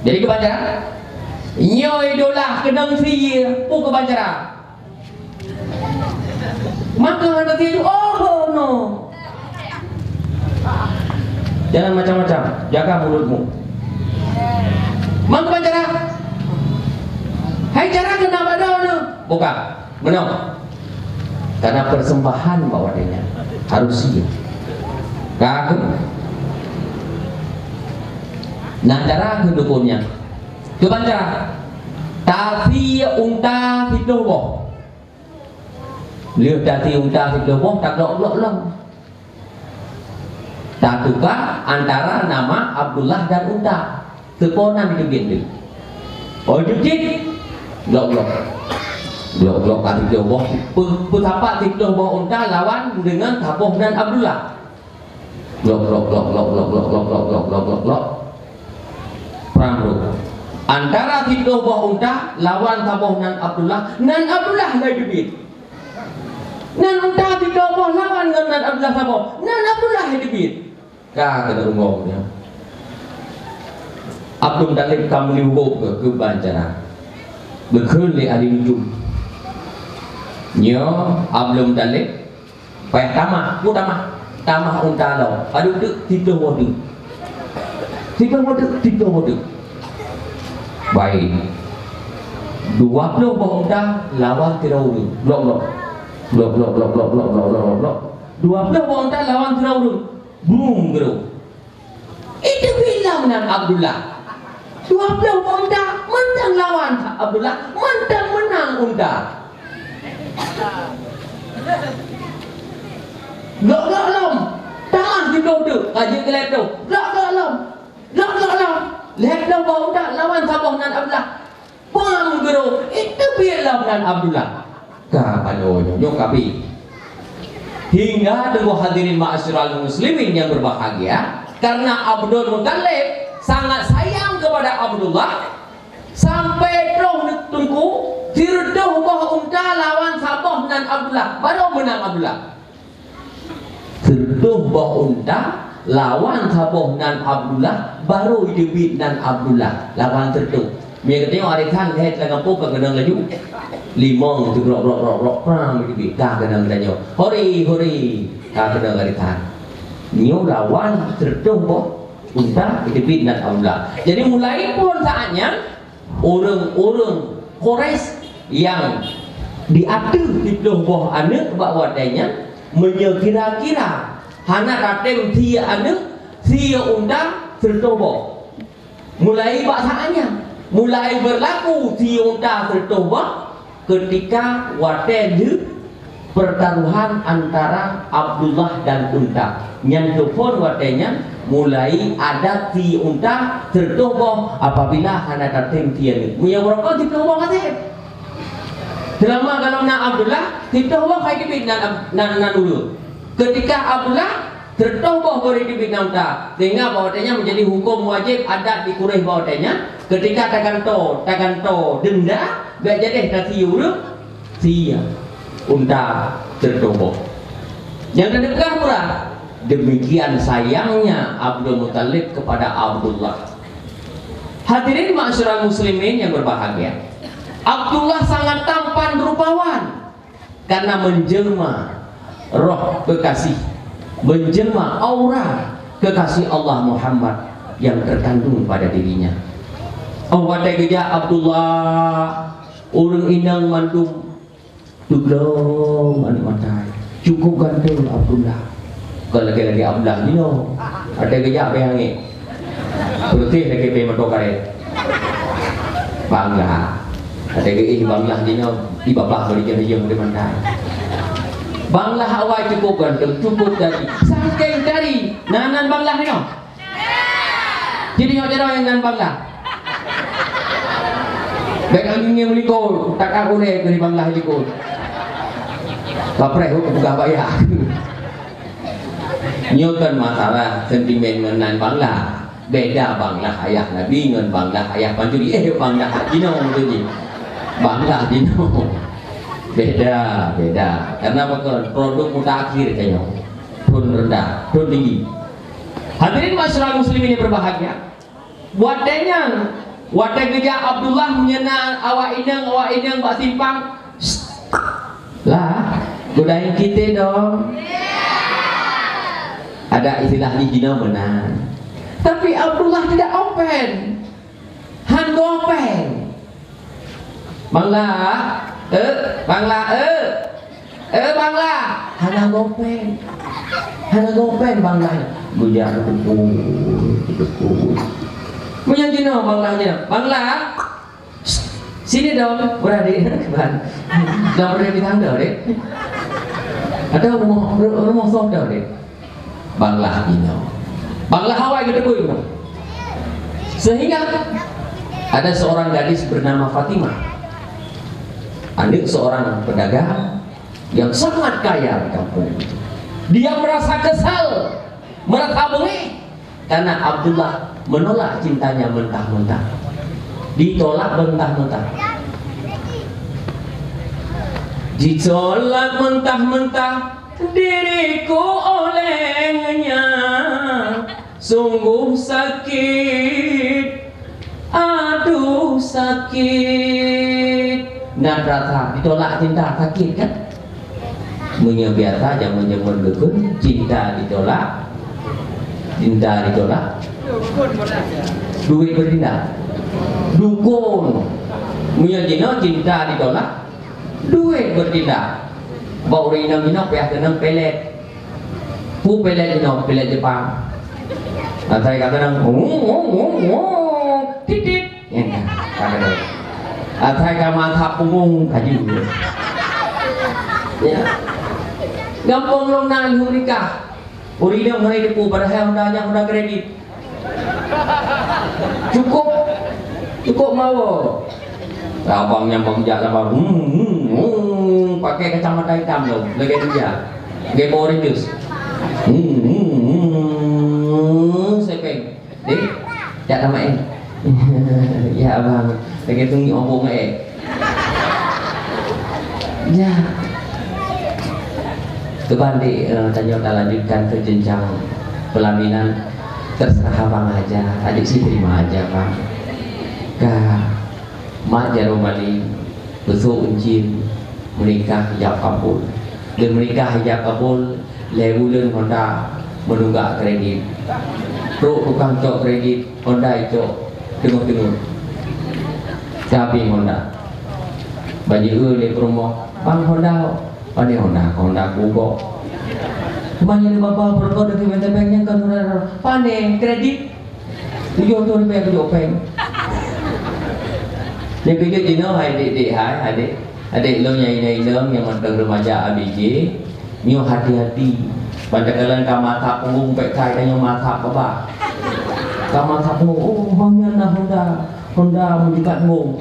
Jadi keuban cara, nyoe idolah keunong sie, peue keuban cara? Maka hana sie, oh no. Jangan macam-macam, jaga mulutmu. Maka keuban cara, hai cara keunan bak droeneuh. Bukan. Meunoe. Karena persembahan bak watèe nyan harus sie. Ka keuh. Nah, cara keuh dukon nyan. Keuban cara. Tasie unta siplôh boh. Lheueh tasie unta siplôh boh, taglok-glok lom. Tatuka antara nama Abdullah dan unta. Teuka nan teubiet deuh. Oh, jeuet cit. Glok-glok. Glok-glok ka siplôh boh. Peu-, peusapat siplôh boh unta lawan deungon saboh nan Abdullah. Glok, glok, glok. Prang rôh. Antara siplôh boh unta lawan saboh nan Abdullah, nan Abdullah laju teubiet. Nan unta siplôh boh lawan ngon nan Abdullah saboh, nan Abdullah laju teubiet. Ka keuneuk rungok nyan. Abdul Muthalib ka meulihubôk keu, keuban cara. Geukheun lé ahli nujum. Nyoe Abdul Muthalib payah tamah, peue tamah? Tamah unta lom. Padub teuk, siplôh boh teuk. Siplôh boh teuk, siplôh boh teuk. Baik. Dua ploh boh unta lawan sidroe ureueng. Blok, blok. Blok, blok, blok. Dua ploh boh unta lawan sidroe ureueng. Brum, geurôh. Itu bilang nan Abdullah. Dua ploh boh unta mantong lawan Abdullah, mantong meunang unta. Glok-glok lom. Tamah siplôh teuk, ka jeuet keu lhèe ploh. Glok-glok lom. Glok-glok lom. Lhèe ploh boh unta lawan saboh nan Abdullah. Bang guru, itu bilang nan Abdullah. Ka panoe nyoe, nyoe kapi. Hingga teungku hadirin ma'asyiral muslimin yang berbahagia, karena Abdul Muthalib sangat sayang kepada Abdullah, sampai troh teungku, sireutôh boh unta lawan saboh nan Abdullah, baru meunang Abdullah. Sireutôh boh unta lawan saboh nan Abdullah, baru jiteubiet nan Abdullah lawan sireutôh. Meunyoe geutanyoe arisan lhèe teulangkapeue ka keunong laju. Limong tu brok, brok, brok, brok, prang jiteubiet, ka keunong geutanyoe. Hore, hore, ka keunong arisan. Nyoe lawan sireutôh boh unta jiteubiet nan Abdullah. Jadi mulai phôn saát nyan, ureueng-ureueng Quraisy nyang di ateueh siplôh boh aneuk bak watèe nyan, meunyoe kira-kira hana tatem sie aneuk, sie unta sireutôh boh. Mulai bak saát nyan, mulai beurlaku sie unta sireutôh boh, keutika watèe lheueh pertaruhan antara Abdullah dan unta. Nyan teuphon watèe nyan mulai adat sie unta sireutôh boh apabila hana tatem sie aneuk. Meunyoe beurokon siplôh boh ka sép. Seulama golom na Abdullah, siplôh boh ka jiteubiet nan, nan, nan ureueng. Keutika Abdullah Siratoh boh bri teubiet na unta, sehingga bak watèe nyan menjadi huköm wajéb adat di Quraisy bak watèe nyan, ketika taganto, taganto deunda, bèk jadeh tasie ureueng, sie unta siratoh boh. Nyang ka teupeugah peurah, demikian sayangnya Abdul Muthalib kepada Abdullah. Hadirin ma'asyiral muslimin yang berbahagia, Abdullah sangat tampan rupawan. Karena menjelma roh kekasih, menjelma aura kekasih Allah Muhammad yang terkandung pada dirinya. Oh, watèe geujak Abdullah, ureueng inong mandum teuglom aneuk matai. Cukup ganteng Abdullah. Kon lagèe-lagèe Abdullah jinoe. Watèe geujak bèe angèt. Putih lagèe bèe moto karét. Banglah. Watèe geuéh banglah jinoe, di babah beurijeueng-rijeueng di mantong. Banglah awai cukup ganteng, cukup tari. Sakét tari, na nan banglah jinoe. Jadi nyoe jaroe nyang nan banglah. Bèk ngieng-ngieng likot, takah ulèe keu di banglah likot. Bapreh, oh, peugah baya. Nyoe kon masalah sentimen ngon nan banglah. Beda banglah ayah Nabi ngon banglah ayah pancuri. Eh, banglah jinoe tu ji. Banglah jinoe. Beda, beda. Karena apa kon? Produk mutakhir tanyoe. Thon rendah, thon tinggi. Hadirin ma'asyiral muslimin yang berbahagia. Watèe nyan, watèe geujak Abdullah meunyoe na awak inong, awak inong bak simpang, "Lah, godain kita dong." Ada istilah jih jinoe meunan. Tapi Abdullah tidak open. Han gopeng. Banglah, eh, banglah, eh. Eh, banglah. Hana gopeng. Hana gopeng banglah. Bujang kuku, kuku. Meunyoe jinoe banglah jinoe. Banglah. Sini dong, berada. Dong berada di tangga deh. Ada rumah, rumah soh deh. Banglah inoe. Banglah awai geuteupeu inoe. Sehingga ada seorang gadis bernama Fatimah, aneuk seorang pedagang yang sangat kaya di kampung itu. Dia merasa kesal, merasa bengih karena Abdullah menolak cintanya mentah-mentah. Ditolak mentah-mentah. Ditolak mentah-mentah. Diriku olehnya sungguh sakit, aduh sakit. Nah, rasa ditolak cinta sakit kan? Meunyoe biasa jameun-jameun geukheun cinta ditolak, cinta ditolak, duit bertindak. Dukun. Meunyoe jinoe cinta ditolak, duit bertindak. Bak ureueng inong jinoe payah keunong pelet. Peue pelet jinoe, pelet Jepang. Asai ka keunong, "Wong, wong, wong, wong, titit." Ya, ka keunong. Asai ka masak punggong, kaju. Ya. Gampông lom na lheueh nikah. Ureueng inong hana jiteupeu, padahai Honda nyan Honda kredit. Cukup, cukup mawoe. Abang nyang bang jak sabar. Hmm, hmm, hmm. Pakai kacamata hitam tu, lagèe dia. Lagèe Power Rangers. Hmm, hmm, hmm. Sepeng. Dek, jak tamat eh. Ya abang, lagèe tungi obong eh. Ya. Keuban dek, eh, tanyoe talanjutkan ke jenjang pelaminan. Terserah abang aja, adik sih terima aja, Bang. Ka mak jaroe maling, beusôk euncien, meunikah ijab kabul. Lheueh meunikah ijab kabul, lhèe buleuen Honda meununggak kredit. Trok tukang cok kredit, Honda icok teungoh-teungoh. Ka abéh Honda. Ban jieu lé peurumoh, "Bang, Honda." "Pane Honda, Honda kubok." "Teuma nyan lé babah peureukot dari Bank Tebeng nyan kon Honda." "Pane, kredit." Tujoh thôn leubeh kujok péng. Nyang keujeuet jinoe hai dek-dek hai, adek. Adek lôn nyang inong-inong nyang mantong remaja A B G, nyoe hati-hati. Ban takalon ka masak punggong pék kai, tanyoe masak babah. Ka masak punggong, "Oh, bang nyan na Honda, Honda meujukat punggong."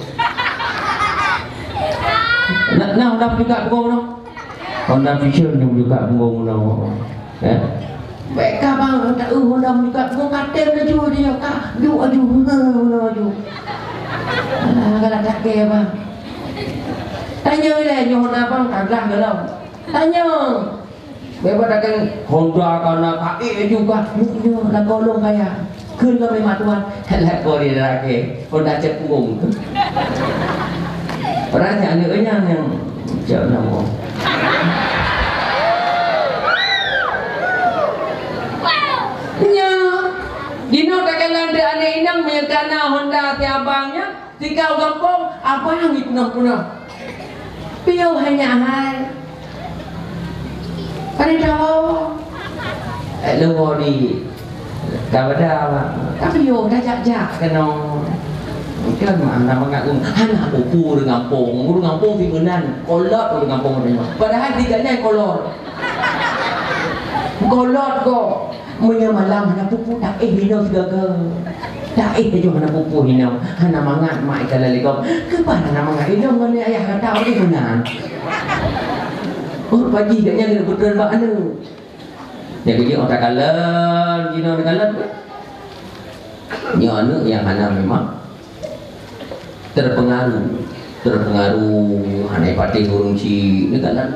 Na, na Honda meujukat punggong noh? Honda Vision nyang meujukat punggong noh. Eh? Bèk ka bang, ta eu Honda meunyoe ka, ngon katem laju dia ka, duek laju, heuh, laju. Alah, galak takée bang. Tanyong ilèe nyoe Honda bang, ka glah golom. Tanyong. Bèk bak takée Honda ka na ka ék laju ka, nyoe, nyoe lakoe lôn kaya. Kheun lom memang tuan. Lakoe dia lakée. Honda cek punggong tu. Padahal nyan aneuk nyan nyang cek nama. Nyan, jinoe takalon deuek aneuk inong meunyoe ka na Honda si abang nyan, tika u gampông, abang jipeunoh-peunoh. Piôh hai nyak hai. Pane tawoe. Eh, leumo di Kawada, tapi yo tajak-jak keunoe. Kan hana mangat ureueng, hana pupu ureueng gampông. Ureueng gampông si meunan, kolot ureueng gampông nyoe. Padahal si gobnyan kolot. Kolot kok. Meunyoe malam hana pupu, taéh hinoe sigaga. Taéh laju hana pupu hinoe. Hana mangat mak ikalon lé gob. Keuban hana mangat, ilôn ngon ayah gata ureueng meunan. Oh, paji gobnyan keuneuk peutreun bak aneuk. Nyan keuh jih, oh, takalon, jinoe takalon. Nyoe aneuk nyang hana memang terpengaruh, terpengaruh, hana ipatéh ureueng chik, neukalon.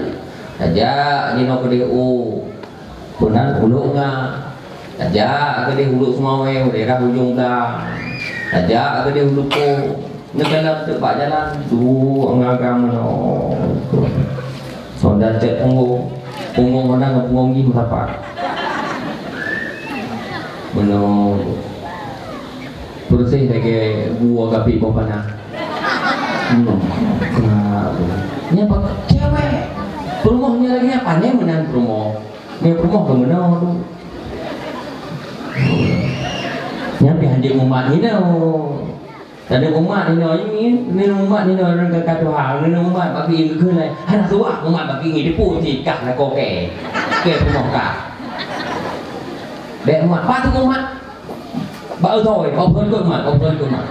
Tajak jinoe keudeh u, peunan Ulok Nga, tajak keudeh Ulok Seumawé, daerah Ujong Blang, tajak keudeh Ulok Po. Neukalon teuk bak jalan, duek ngon agam meunoe. Honda cek punggong, punggong Honda ngon punggong jih meusapat. Meunoe. Peureséh lagèe bu gapi boh panah. Meunoe. Nyan bak cewek. Peurumoh nyan lagèe nyan, pane meunan peurumoh. Nyan peurumoh keu meunoe tu. Nyan pih hanjeuet mumat hinoe. Taneuk umat hinoe nyoe, neuneueng umat hinoe ngon kata Tuhan, neuneueng umat bak geuieng geukheun lé. Hana suah umat bak geuieng, dipu sikah lakoe kèe. Kèe peunoh kah. Bèk umat, pat umat. Bak eu thoi, bak phon keu umat, bak phon keu umat.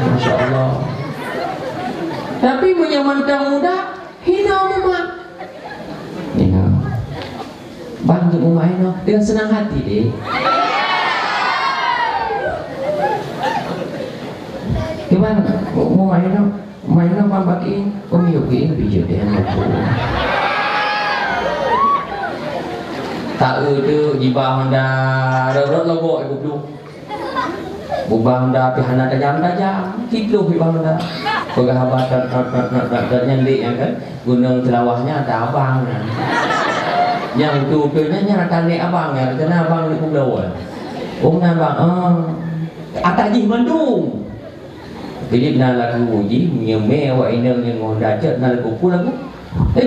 Masya Allah. Tapi meunyoe mantong muda, hinoe umat. Hinoe. Bang, jeuet meumaén nyoe deungon seunang hati deh. Kiban meumaén nyoe, maén nyoe bang bak geuieng, oh, miyueb geuieng bijéh deh, aneuk. Taeu teuk jiba Honda, rot-rot lobok ibu plueng. Bubang da pih hana tajam-tajam, kidloh bubang da. Peugah haba tat, tat, tat, tat, tat, tat, nyan dek nyan kan. Gunong Seulawah nyan ata abang nyan. Nyang utu-utu nyan, nyan ata nek abang nyan, keunan abang nek peubloe. Oh, nyan bang, ah. Ata jih mandum. Kejip na lagu jih, meunyoe mé awak inong nyang ngon dacet na lagu peue lagu?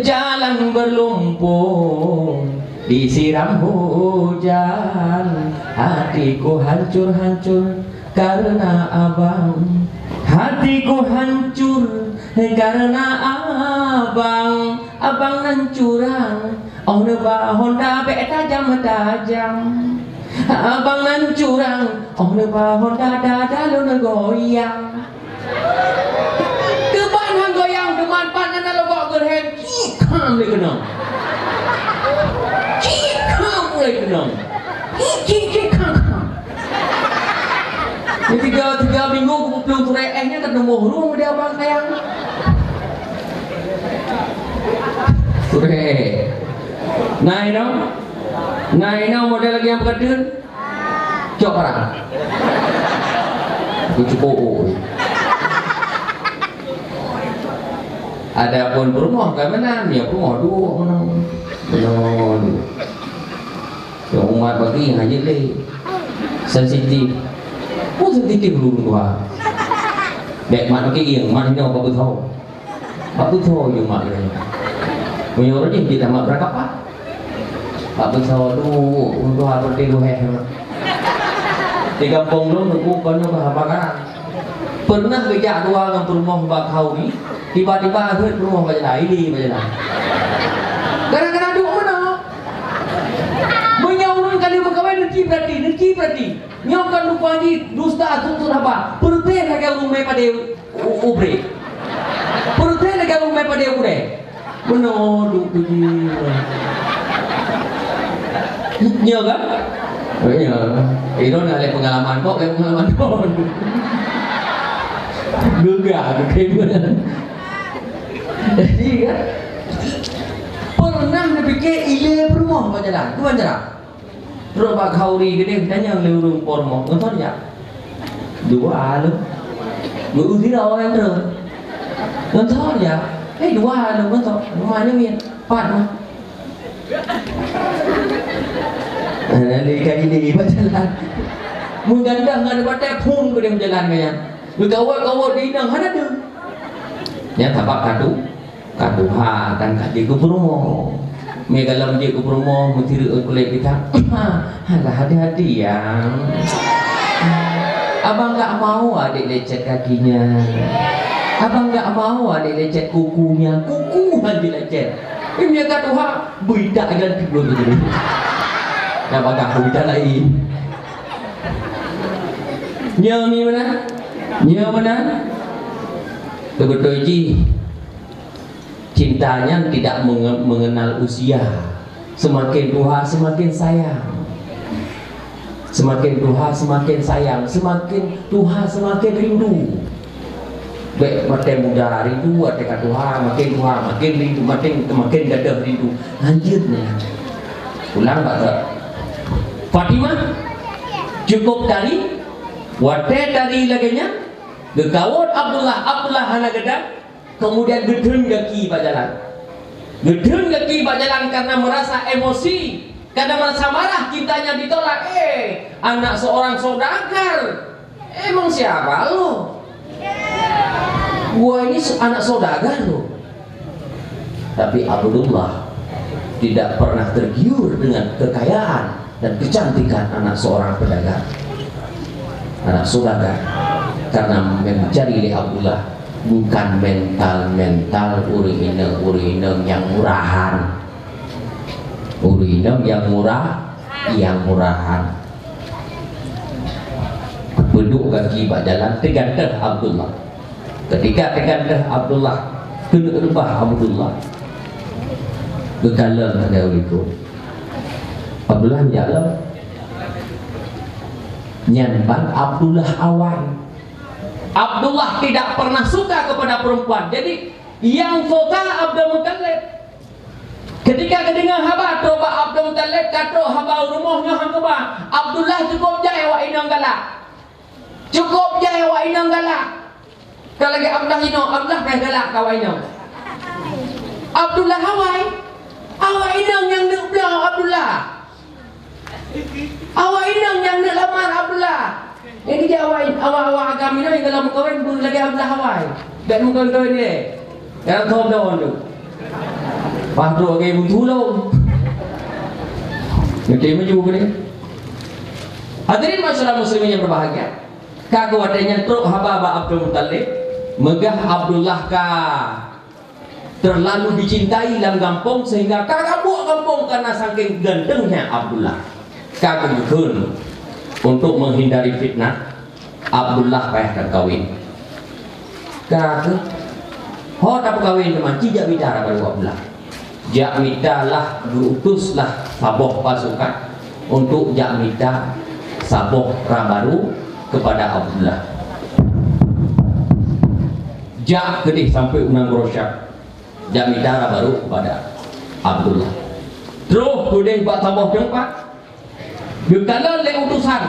Jalan berlumpur disiram hujan, hatiku hancur-hancur karena abang. Hatiku hancur karena abang. Abang nan curang, oh neuba Honda bèk tajam-tajam. Abang nan curang, oh neuba Honda dada lôn goyang. Keuban han goyang, teuma pat na lobok geurhem, cik kham lé keunong. Cik kham lé keunong. Cik, cik, cik, kham, kham. Di tiga, tiga minggu geuplueng turek eh nyan ka teumoh rueng di abang sayang. Turek. Nah, inoe. Nah, inoe model lagèe nyang peukateun. Cok parang. Aku cukup, oh. Adapun peurumoh ka meunan, ya peurumoh duek meunoe. Meunoe duek. Cok umat bagi hana jeuet lé. Sensitif. Oh, sensitif dulu dua. Bèk mat bagi ieng, mat hinoe bagus ho. Bagus ho, nyoe mak nyoe. Meunyoe ureueng jih tamat beurangkapat. Bagus ho, duek, ureueng tuha seperti luheh. Di gampông lôn, nunggu kon nyoe haba karan. Pernah geujak dua ngon peurumoh bak khauri, tiba-tiba heuet peurumoh bak jalan, ili bak jalan. Gara-gara duek meunoe. Meunyoe ureueng ka lheueh meukawen, neuci peurati, neuci peurati. Nyoe kon rupa jih dusta, sut-sut haba. Peureuteh lagèe ureueng mé padé u, u brek. Peureuteh lagèe ureueng mé padé u brek. Meunoe duek tu jih. Nyoe kan? Nyoe. Iron lé peungalaman kok, lé peungalaman kon. Geugah, geugah. Jadi kan? Pernah neupike ilée peurumoh bak jalan. Kuban cara. Trok bak khauri geudeh tanyong lé ureuëng peurumoh. Ngon soe jak? Dua lom. Geu-, geu-, orang terus. Ngon soe jak? Eh, dua lom, ngon soe? Rumah nyoe miet. Pat mah. Hana lé ka ini bak jalan. Meugandah ngon batée phon keu dem jalan nyan. Meukawot-kawot di inong hana deuh. Nyan sabab kadu, kadu ha dan ka jeuet keu peurumoh. Meugalom jeuet keu peurumoh meusireuk kulét kita. Alah, hati-hati ya. Abang nggak mau adik lecet kakinya. Abang nggak mau adik lecet kukunya. Kuku han dilecet. Ini kadu ha. Bui tak aja tidur tu. Dah bagah bui tak lain. Nyoe ni mana? Nyoe mana? Betul ji. Cinta nyan tidak menge-, mengenal usia. Semakin tuha semakin sayang. Semakin tuha semakin sayang, semakin tuha semakin rindu. Bèk makin muda rindu, watèe ka tuha makin tuha makin rindu, makin makin gadôh rindu. Lanjut nyan. Ulang bak Fatimah, cukup tari. Watèe tari lagèe nyan, geukawot Abdullah, Abdullah hana gadang, kemudian geutheun gaki bak jalan. Geutheun gaki bak jalan karena merasa emosi. Kadang merasa marah, cintanya ditolak. Eh, anak seorang saudagar. Emang siapa lo? Gua ini se-, anak saudagar lo. Tapi Abdullah tidak pernah tergiur dengan kekayaan dan kecantikan anak seorang pedagang, anak saudagar. Karena mencari lé Abdullah bukan mental-mental ureueng inong, ureueng inong nyang murahan. Ureueng inong nyang murah, nyang murahan. Peuduek gaki bak jalan, teugantoh Abdullah. Ketika teugantoh Abdullah, keuneuk reubah Abdullah. Geukalon sagai u likot. Abdullah jak lom. Nyan ban Abdullah awai. Abdullah tidak pernah suka kepada perempuan. Jadi, nyang suka Abdul Muttalib. Ketika geudeungoe haba trok bak Abdul Muttalib, ka trok haba u rumoh nyoe han keubah, Abdullah cukup jai awak inong galak. Cukup jai awak inong galak. Ka lagèe Abdullah inoe, Abdullah payah galak keu awak inong. Abdullah awai, awak inong nyang neuk bloe Abdullah. Awak inong nyang neuk lamar Abdullah. Nyang keujak awak, awak, awak agam inong nyang galak meukawen beu lagèe Abdullah awai. Bèk meukawen-kawen lé. Nyang thom daun tu. Paih trok lagèe ibu tulông. Ngerti maju ke dia? Hadirin masyarakat muslimin yang berbahagia, ka keu watèe nyan trok haba bak Abdul Muttalib, meugah Abdullah ka terlalu dicintai lam gampông sehingga ka rabuek gampông karena saking gantengnya Abdullah. Ka geukheun untuk menghindari fitnah, Abdullah payah takawen. Ka keuh, ho tapeukawen teuma, ci jak mita rabaru Abdullah. Jak mita lah, geuutus lah saboh pasukan untuk jak mita saboh rabaru kepada Abdullah. Jak keudeh sampoe u nanggroe Syam. Jak mita rabaru kepada Abdullah. Troh keudeh bak saboh teumpat, geukalon lé utusan,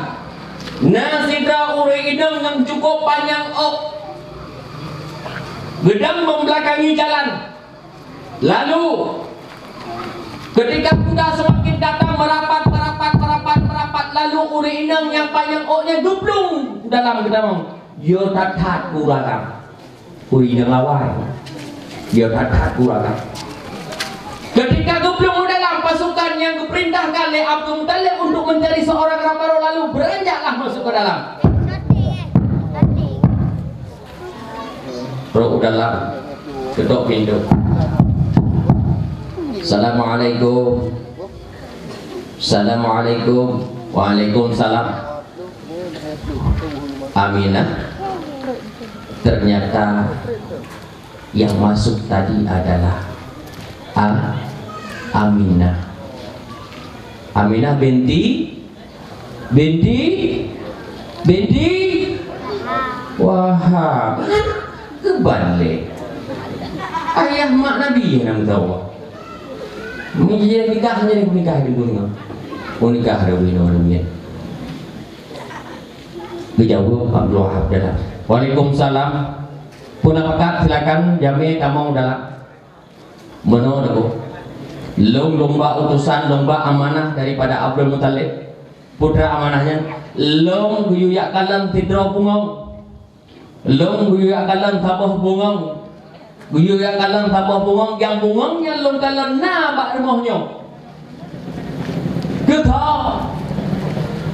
na sidroe ureueng inong nyang cukup panyang ôk, geudong meubelakangi jalan. Lalu, ketika kuda semakin datang merapat, merapat, merapat, merapat, lalu ureueng inong nyang panyang ôk nyan geuplueng u dalam geutamong. Yo that-that keu ureueng agam. Ui, nyang awai. Dia that-that guraka. Ketika geuplueng u dalam, pasukan nyang geupeurintahkan lé Abdul Muttalib untuk mencari seorang rabaru, lalu beranjaklah masuk ke dalam. Trok u dalam, ketok pintu. Assalamualaikum. Assalamualaikum. Waalaikumsalam. Aminah. Ternyata yang masuk tadi adalah A-, Aminah. Aminah binti, binti, binti Wahab. Keuban lé. Ayah mak Nabi nyang meusawa. Meunyoe nikah, nyan nikah di dunia. Oh, nikah di dunia, dunia. Geujaweueb Abdul Wahab dalam. Waalaikumsalam. Peue na pakat, silakan, jamé tamong dalam. Meunoe Teungku. Lôn lôn ba utosan, lôn ba amanah daripada Abdul Muthalib, putra amanah nyan. Lôn geuyue jak kalon sidroe bungong. Lôn geuyue jak kalon saboh bungong. Geuyue jak kalon saboh bungong, nyang bungong nyan lôn kalon na bak rumoh nyoe. Keu tho,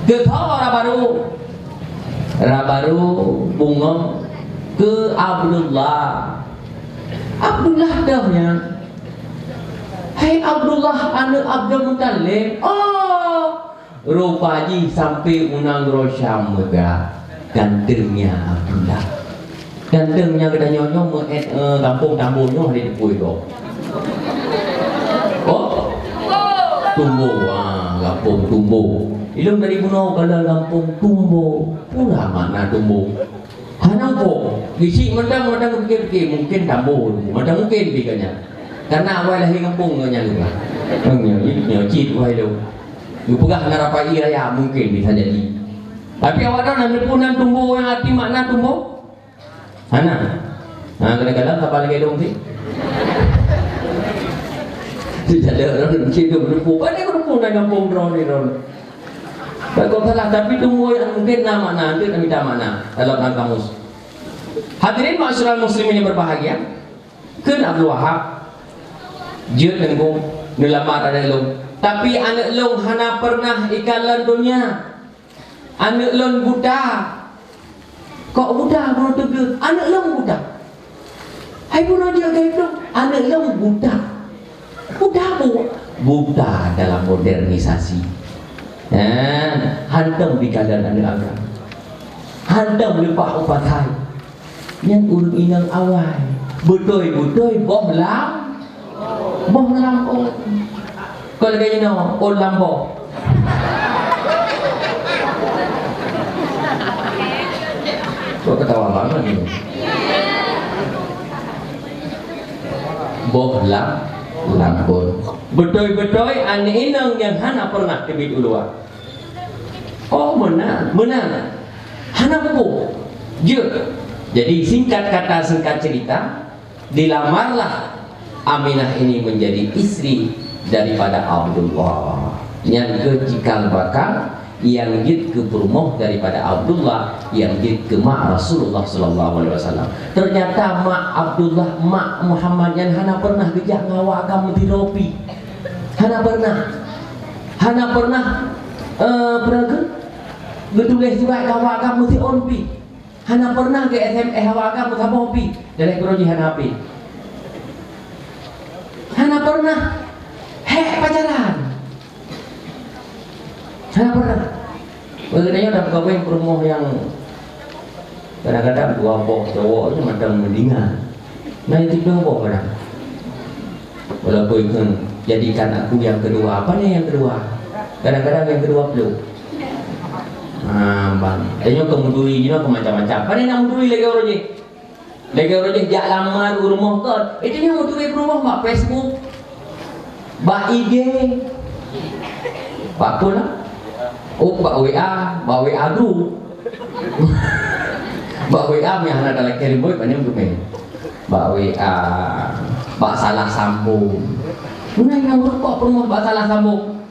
keu tho rabaru, rabaru bungong keu Abdullah. Abdullah dah nyan. Hai Abdullah, aneuk Abdul Muthalib. Oh, rupa jih sampai u nanggroe Syam meuga. Gantengnya Abdullah. Gantengnya geutanyoe nyoe meu-, eh, gampông Tambo nyoe hana teupeu gob. Oh? Tumbo, ah, gampông Tumbo. Ilôn dari bunoe kalon gampông Tumbo. Pula makna Tumbo. Hana muphom. Geuchik mantong, mantong geupiké-piké, mungken Tambo, mantong mungken pi geuh nyan. Karena awai lahé gampông geuh nyan juga. Nyoe, nyoe cit wai lôn. Geupeugah na rapai raya, mungken bisa jadi. Tapi awak tahu na neupeu nan Tumbo nyang arti makna Tumbo? Hana. Ha, kadang-kadang kapal lagèe dong sih. Sejak ada orang mungkin dia menepu. Pandai menepu dalam gampông drone ni, drone. Takut salah, tapi Tumbo yang mungkin na makna, nanti kami tak makna dalam kamus. Hadirin ma'asyiral muslimin yang berbahagia, kheun Abdul Wahab, jeuet Teungku, neulamar aneuk lôn. Tapi aneuk lôn hana pernah ikalon donya. Aneuk lôn buta. Kok buta bunoe teugeut? Aneuk lôn buta. Hai bunoe jeuet geuh lôn, aneuk lôn buta. Buta bu-, buta dalam modernisasi. Eh, hantom dikalon aneuk agam. Hantom leupah u pasai. Nyan ureueng inong awai. Beutôi-beutôi boh lam, boh lam ôn. Kon lagèe inoe, ôn lam boh. Kok ketawa banget ni? Boh lam, lam ôn. Beutôi-beutôi aneuk inong nyang hana pernah teubiet u luwa. Oh, meunan, meunan. Hana peue-peue. Jeuet. Jadi, singkat kata, singkat cerita, dilamarlah Aminah ini menjadi istri daripada Abdullah. Nyan keuh cikal bakal nyang jeuet keu peurumoh daripada Abdullah, nyang jeuet keu mak Rasulullah sallallahu alaihi wasallam. Ternyata mak Abdullah, mak Muhammad nyan hana pernah geujak ngon awak agam meusidroe pih. Hana pernah. Hana pernah, eh, peureulèe geutuléh surat keu awak agam meusiôn pih. Hana pernah geu-S M S awak agam meusaboh pih. Dari keudroe jih hana H P. Hana pernah. Hék pacaran. Hana pernah. Oleh karena nyoe, dak pegawai peurumoh nyang kadang-kadang dua boh cowok nyoe mantong meuninggai. Nah, itu dua boh kadang. Walaupun itu jadikan aku yang kedua. Apa nih yang kedua? Kadang-kadang yang kedua belum. Ha, bang. Tanyoe keu meuturi jinoe keu macam-macam. Pane na meuturi lagèe uroe jih? Lagèe uroe jih jak lamar u rumoh kon. Itu nyoe meuturi peurumoh bak Facebook, bak I G, bak peue lah? Oh, bak W A, bak W A group. Bak W A meuhana talakèe rimbôi, pane meuteumé. Bak W A, bak salah sambung. Meunan nyang meureumpok peurumoh bak salah sambung.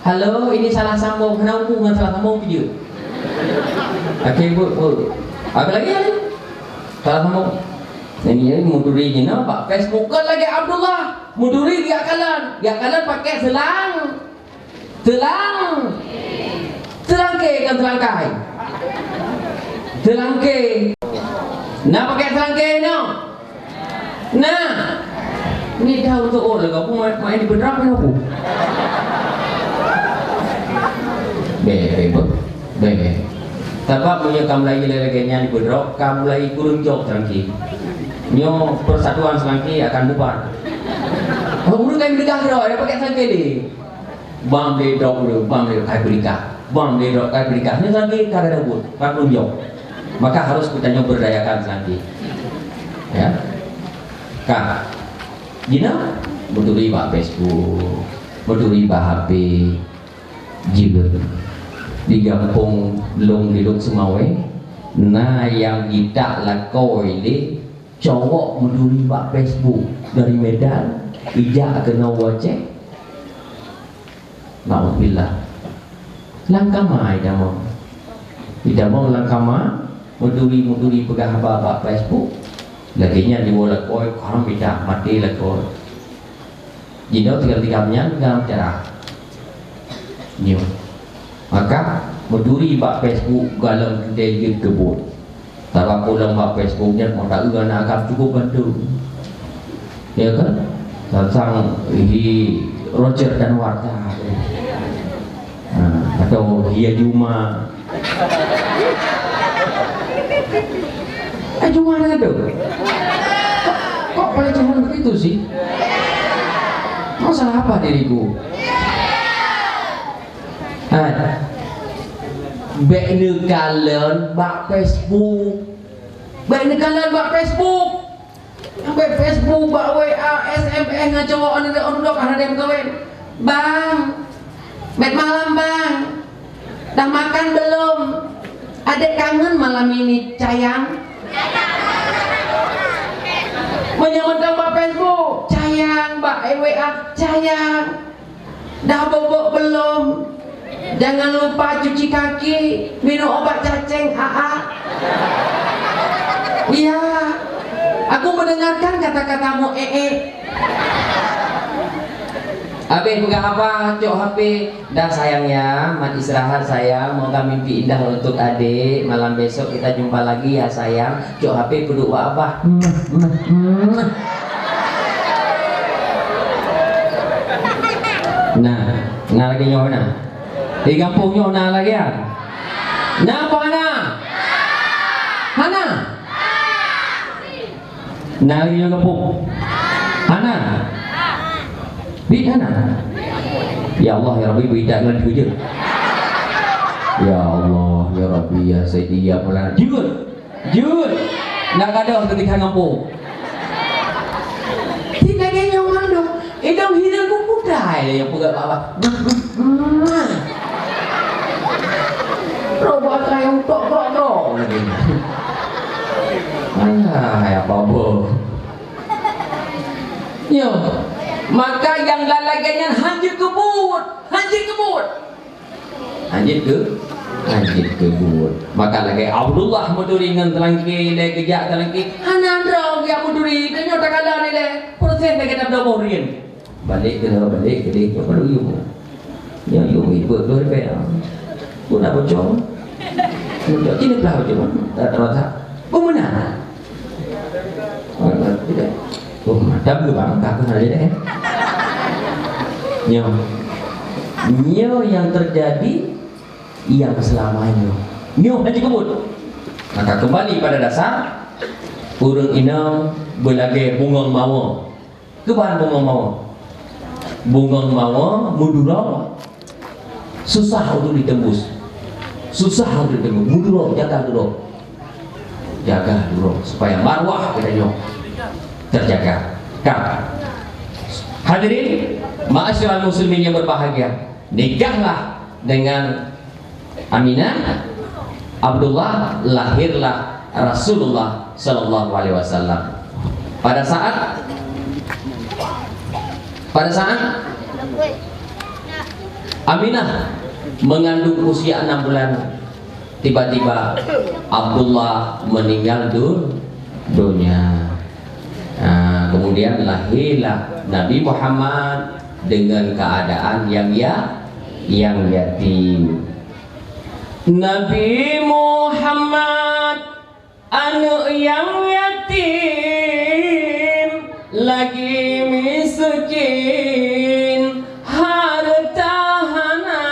Halo, ini salah sambung. Hana hubungan salah sambung, video. Oke, bu, bu. Apa lagi ya? Salah sambung. Ini ya, meuturi jinoe bak Facebook. Kon lagèe Abdullah. Meuturi geujak kalon. Geujak kalon pakai selang. Selang. Selangke, kon selangkai. Selangke. Na pakai selangke, no? Nah, ni dah untuk oh lagu aku main, main di bedrak ni aku. Beh, beh, beh. Beh, beh. Sebab punya kamu lagi lagi nyan di bedrak, kamu lagi kurang jok selangki. Nyo persatuan selangki akan bubar. Oh, urut kayu dedah kira, ada pakai selangki ni. Bang le drop dulu, bang le kai beulikah. Bang le drop kai beulikah. Nyoe lagèe ka ada buet, ka tunjuk. Maka harus kita nyoe berdayakan lagi. Ya. Ka. Jina, beuturi bak Facebook, beuturi bak H P. Jeuet. Di gampông lôn di Lhokseumawe, Seumawe, na nyang jitak lakoe lé cowok meuturi bak Facebook dari Medan, ijak keunoe u Aceh. Naudzubillah. Lam kama itamong. Itamong lam kama, meuturi-meuturi peugah haba bak Facebook. Lagèe nyan jiwoe lakoe, kah mita maté lakoe. Jinoe tinggai-tinggai nyan dalam cara nyoe. Maka, meuturi bak Facebook galom teuntèe jeuet keu buet. Sabab ureueng bak Facebook nyan meuta eu aneuk agam cukup ganteng. Ya kan? Sang-sang hi Roger Danuarta. Ha, atau hi Juma. Eh, Juma na tu. Kok, kok pelecehan begitu sih? Masalah apa diriku? Eh, bèk neukalon bak Facebook. Bèk neukalon bak Facebook. Bak Facebook, bak W A, S M S ngon cowok anu dok, anu dok, hana dem kawin. "Bang, bèk malam, Bang. Dah makan belum? Adek kangen malam ini, sayang." Meunyoe mantong bak Facebook, "Sayang," bak W A, "Sayang. Dah bobok belum? Jangan lupa cuci kaki, minum obat cacing, A A." Iya, aku mendengarkan kata-katamu, eh, eh. Habis peugah apa? Cok H P. "Dah, sayang, ya, mat istirahat, sayang. Moga mimpi indah untuk adik. Malam besok kita jumpa lagi, ya, sayang." Cok H P peuduek bak abah. Nah, na lagèe nyoe na. Di gampông nyoe na lagèe nyan. Na apa hana? Hana? Na lagèe nyoe gampông. Hana? Bit hana? Ya Allah, ya Rabbi, bit dak ngon jujur. Ya Allah, ya Rabbi, ya Sayyidi, ya Maulana. Jujur. Jeuet! Nak gadoh teutika ngon po. Ti lagèe nyoe mandum, idong hireuen ku kudai lé nyang peugah bak-bak. Roh bak kayong tok tok tok lagèe nyan. Alah, ya apa boh. Nyoe, maka nyang lagèe nyan han jeuet keu buet, han jeuet keu buet. Lanjut ke? Lanjut ke buet. Maka lagèe Abdullah meuturi ngon teulangké, lé geujak teulangké. Hana droe geujak meuturi, tanyoe takalon ilèe. Proses lagèe na droe boh ureueng. Balek keunoe, balek keudeh, coba dulu yum. Nyoe yum ikot dua ribèe. Pun nak bocor. Bocor, sini pelah bocor. Tak terasa. Peue meunan? Oh, tidak. Oh, mantap ke bang? Takut ada deh. Nyoe. Nyoe yang terjadi, yang selama nyoe. Nyoe hana jikeubuet. Maka kembali pada dasar, ureueng inong beulagèe bungong mawö. Keuban bungong mawö. Bungong mawö meuduro, susah untuk ditembus. Susah untuk ditembus. Meuduro, jaga duro. Jaga duro supaya marwah kita nyoe terjaga. Ka. Hadirin, ma'asyiral muslimin yang berbahagia, nikahlah dengan Aminah, Abdullah, lahirlah Rasulullah sallallahu alaihi wasallam. Pada saat, pada saat Aminah mengandung usia enam bulan, tiba-tiba Abdullah meninggal du-, dunia. Nah, kemudian lahirlah Nabi Muhammad dengan keadaan yang ya-, yang yatim. Nabi Muhammad, aneuk nyang yatim, lagi miskin, hareuta hana.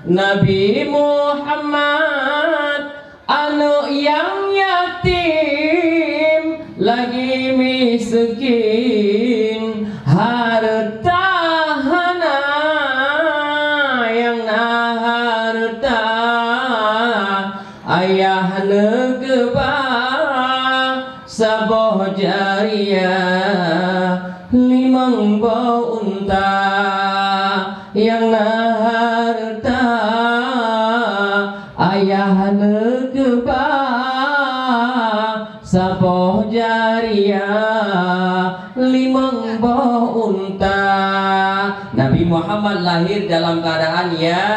Nabi Muhammad, aneuk nyang yatim, lagi miskin, hareuta hana. Ayah neukeuba saboh jariah, limong boh unta, nyang na hareuta. Ayah neukeuba saboh jariah, limong boh unta. Nabi Muhammad lahir dalam keadaan ya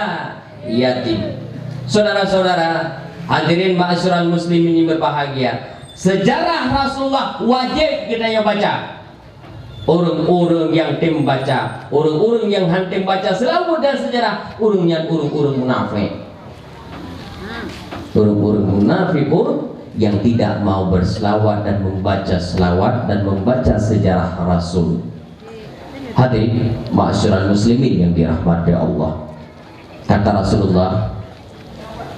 yatim. Saudara-saudara, hadirin ma'asyiral muslimin yang berbahagia, sejarah Rasulullah wajib geutanyoe baca. Ureuëng-ureuëng nyang tem baca, ureuëng-ureuëng nyang han tem baca seulaweuet dan sejarah, ureuëng nyan ureuëng-ureuëng munafik. Ureuëng-ureuëng munafikun yang tidak mau berselawat dan membaca selawat dan membaca sejarah Rasul. Hadirin ma'asyiral muslimin yang dirahmati Allah. Kata Rasulullah,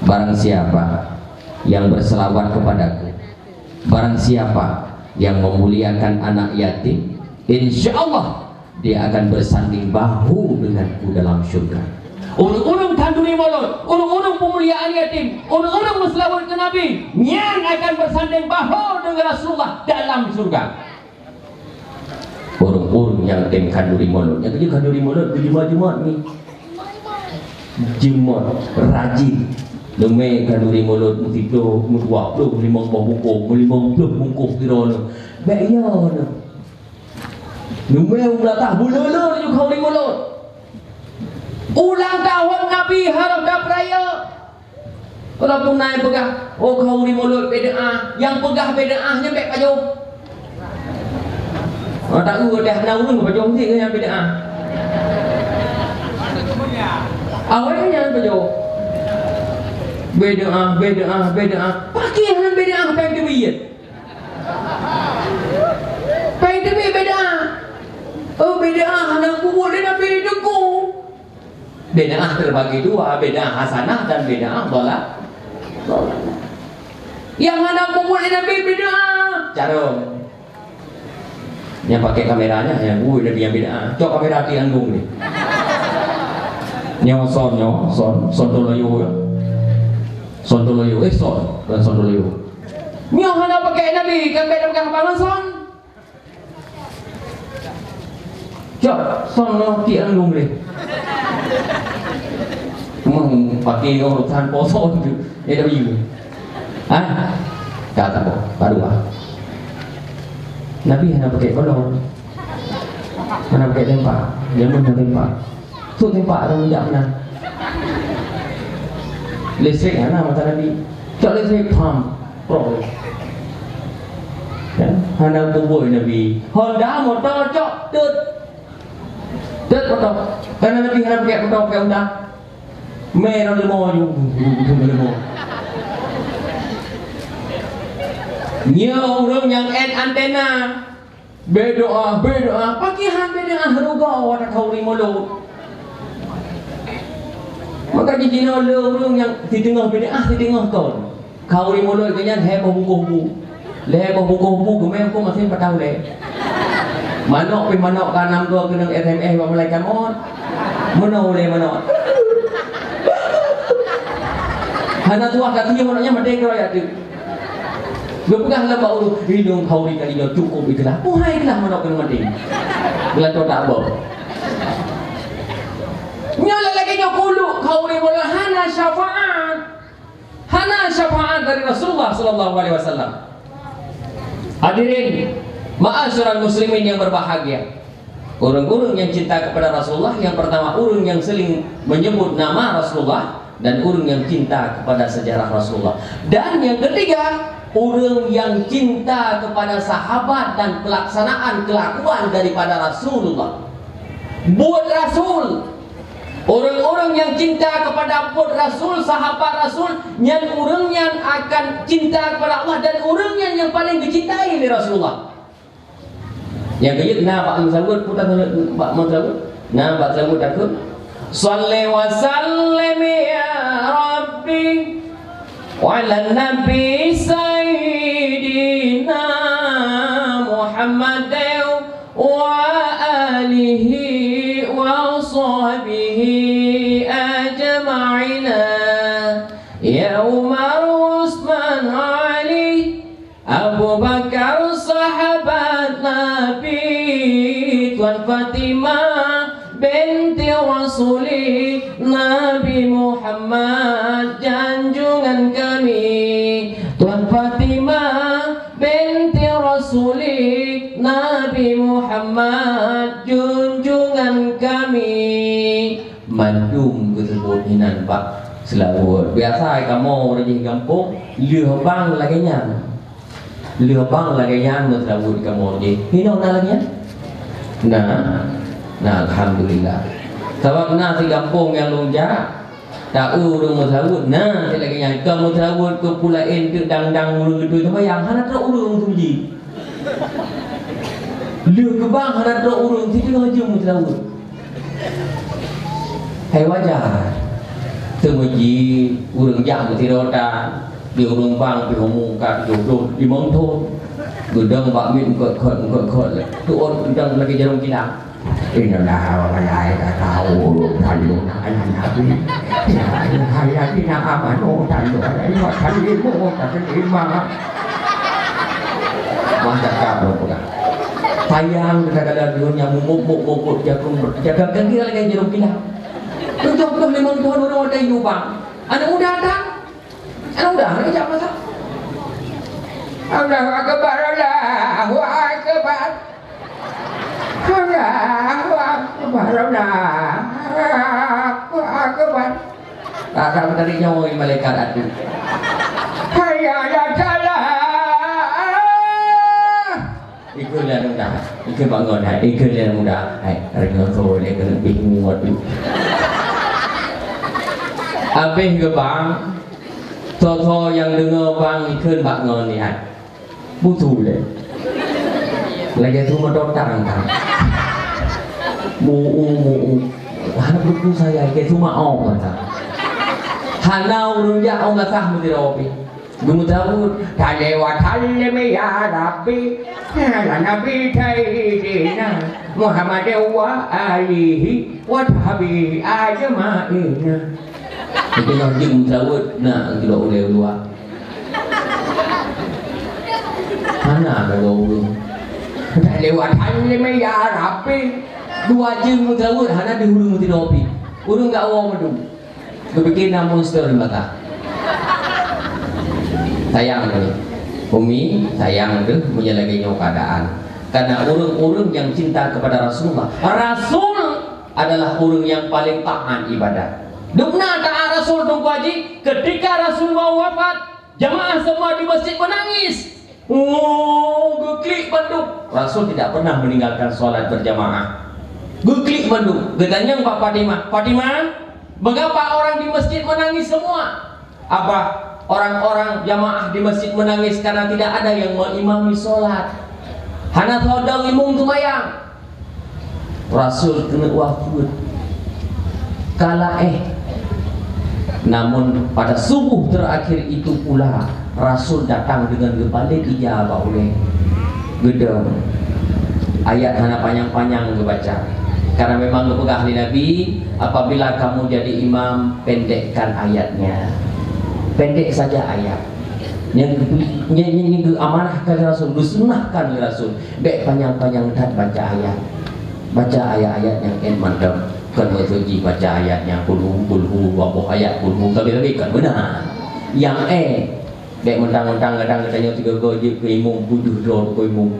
"Barang siapa yang berselawat kepadaku, barang siapa yang memuliakan anak yatim, insya Allah dia akan bersanding bahu denganku dalam syurga." Ureuëng-ureuëng khanduri mulod, ureuëng-ureuëng peumuliaan yatim, ureuëng-ureuëng meuseulaweuet keu Nabi, nyan akan bersanding bahu dengan Rasulullah dalam syurga. Ureuëng-ureuëng nyang tem khanduri mulod, nyang keuh khanduri mulod keu Jumat-Jumat ni. Jumat rajin. Leumé khanduri mulod meusitoh, meudua ploh, limong boh bungkôh, meulimong ploh bungkôh sidroe nyoe. Bék yo nyoe. Leumé u beulatah buleue-leue laju khanduri mulod. Ulang tahun Nabi harôh tapeurayeuk. Walaupun na nyang peugah, "Oh, khanduri mulod bid'ah," nyang peugah bid'ah nyan bék pajoh. Oh, tak ureuëng dah na ureuëng pajoh meusti nyang bid'ah. Awai nyan pajoh. Bid'ah, bid'ah, bid'ah. Pakri hana bid'ah, péng teubiet. Péng teubiet bid'ah. Oh, bid'ah hana kubuet lé Nabi teungku. Bid'ah terbagi dua, bid'ah hasanah dan bid'ah dhala-, dhalalah. Nyang hana mubuet lé Nabi bid'ah, carông. Nyang pakai kamera nyan, nyang mubuet Nabi nyang bid'ah. Cok kamera ti anggong ni. Nyoe son, nyoe son, son toloyo ya. Son toloyo, eh son, bukan son toloyo. Nyoe hana pakai Nabi, kan beda pegang tangan son. Cok, son nyoe tiek lom lé. Memang pakai nyoe urusan poso tu. Eh, tapi you. Ha? Tak, tak apa. Baru ah. Nabi hana pakai kolor. Hana pakai tempa. Dia pun hana tempa. Tu tempat orang jak meunan. Listrik hana masa Nabi. Cok listrik, pam, prok. Ya, hana kubur Nabi. Honda motor cok, tut. Tut motor. Karena Nabi hana pakai motor, pakai Honda. Mé rang leumo ju, leumo. Nyoe ureuëng nyang ét antena. Bid'ah, bid'ah, pakriban bid'ah rugoe watée khanduri mulod. Maka jinoe le ureuëng nyang siteungoh bid'ah, siteungoh kon. Khanduri mulod geuh nyan lhée boh bungkôh bu. Lhée boh bungkôh bu geumé huköm asin patah ulée. Manok pih manok ka nam dua keunong S M S bak malaikat mot. Meunoe ulée manok. Hana tuah ka tujoh manok nyan maté keudroe ateueh. Geupeugah lom bak ureuëng, "Inong khanduri kali nyoe cukup ikhlas." Puhai ikhlas manok keuneuk maté. Geulantoe tak boh. Nyoe lagée nyoe kuluk khanduri mulod hana syafaat. Hana syafaat dari Rasulullah sallallahu alaihi wasallam. Hadirin, ma'asyiral muslimin yang berbahagia. Ureuëng-ureuëng nyang cinta kepada Rasulullah, yang pertama, ureuëng nyang sering menyebut nama Rasulullah, dan ureuëng nyang cinta kepada sejarah Rasulullah. Dan yang ketiga, ureuëng nyang cinta kepada sahabat dan pelaksanaan kelakuan daripada Rasulullah. Buet Rasul. Ureuëng-ureuëng nyang cinta kepada buet Rasul, sahabat Rasul, nyan ureuëng nyan akan cinta kepada Allah dan ureuëng nyan nyang paléng geucintai lé Rasulullah. Nyang keujeuet na bak meuseulaweuet, peue ta bak meuseulaweuet? Na bak seulaweuet takheun, "Shalli wa sallim ya Rabbi 'alan Nabi Sayyidina Muhammad wa alihi wa sahbihi ajma'ina." Ya Umar Fatimah binti Rasuli, Nabi Muhammad junjungan kami. Tuan Fatimah binti Rasuli, Nabi Muhammad junjungan kami. Mandum geuseubut hinan bak seulaweuet. Biasa kamoe ureueng jih gampông, lheueh bang lagèe nyan. Lheueh bang lagèe nyan meuseulaweuet kamoe jih. Hinoe na lagèe nyan? Na. Na, alhamdulillah. Sabab na sigampông nyang lôn jak, taeu ureueng meuseulaweuet, na cit lagèe nyan. Ka meuseulaweuet keu peue laén teuk dang-dang ureueng geutôi seumayang, hana trok ureueng meuseujid. Lheueh geubang hana trok ureueng, sideungoe jeuem meuseulaweuet. Hai wajar. Teumeuji ureueng jak meusidroe tan, di ureueng bang pih umu ka tujoh ploh limong thon. Geudong bak miet eungkot-eungkot, eungkot-eungkot lé. Tuon geudong lagèe jarôm kilang. Inna lillahi wa inna ilaihi raji'un. Tanyoe na ayah Nabi. Ya ayuhalladzina amanu tanyoe na ayuhalladzina amanu. Mantap, Kak, belum pegang. Sayang, kadang-kadang dunia mumuk-muk, mukuk jagung, jaga kaki lagi jeruk gila. Tujuh puluh lima tahun orang ada yubang. Anak muda datang. Anak muda, anak muda masa. Allahu Akbar, Allahu Akbar. Allahu Akbar, Allahu Akbar. Datang dari nyoe malaikat adu. Hayya 'alas shalah. Ikheun lé aneuk muda, ikheun bangon, hai, ikheun lé aneuk muda, hai, ringoe soe lé keuneuk bih ngon tu. Abéh geubang, soe-soe nyang deungoe bang ikheun bak ngon ni, hai. Busu lé. Lagèe su meudotang kan. Mu-u, mu-u. Hana buku saya, lagèe su maong kan. Hana ureueng jak ong gasah meusidroe pih. Geumeuseulaweuet, "Salawat salam ya Rabbi, ala Nabi Sayyidina Muhammad wa alihi wa sahbihi ajma'ina." Itu laju meuseulaweuet, na, itu ulèe ulua. Hana ada ureueng. "Salawat salam ya Rabbi." Dua jeuem meuseulaweuet, hana di ureueng meusidroe pih. Ureueng gak awak meudu. Geupike na monster di mata. Sayang deh. Umi, sayang deh, meunyoe lagèe nyoe keadaan. Karena ureueng-ureueng nyang cinta kepada Rasulullah. Rasul adalah ureueng nyang paling taat ibadah. Dumna taat Rasul Teungku Haji, ketika Rasulullah wafat, jamaah semua di masjid menangis. Oh, geuklik bandum. Rasul tidak pernah meninggalkan salat berjamaah. Geuklik bandum. Geutanyong bak Fatimah, "Fatimah, mengapa orang di masjid menangis semua?" "Apa? Orang-orang jamaah di masjid menangis karena tidak ada yang mengimami salat. Hana soe dong imum seumayang." Rasul keuneuk wafeuet. Ka laén. Namun pada subuh terakhir itu pula, Rasul datang dengan geubalek ija bak ulèe. Geudong. Ayat hana panyang-panyang geubaca. Karena memang geupeugah lé Nabi, "Apabila kamu jadi imam, pendekkan ayatnya." Pendek saja ayat. Nyang geu-, nyang, nyang, nyang geuamanahkan lé Rasul, geusunnahkan lé Rasul. Bèk panyang-panyang that baca ayat. Baca ayat-ayat nyang ék mantong. Kon meuseujih baca ayat nyang kulhu, kulhu, dua boh ayat kulhu, sabe-sabe kon beuna. Nyang ék, bèk mentang-mentang kadang geutanyoe sigoe-goe jeuet keu imum, tujoh droe keu imum.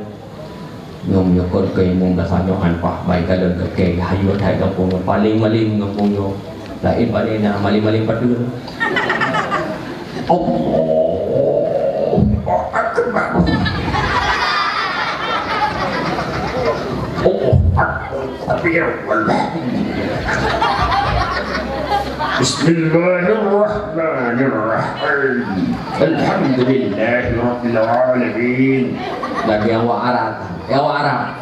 Nyoe meunyoe kon keu imum, biasa nyoe han paih, bai kalon keu kèe, hayeu that gampông nyoe, paléng malém gampông nyoe. Laén paléng na malém-malém pateuen. Allahu Akbar. Allahu Akbar. Bismillahirrahmanirrahim. Alhamdulillahirabbil alamin. Lagi awak Arab, awak Arab.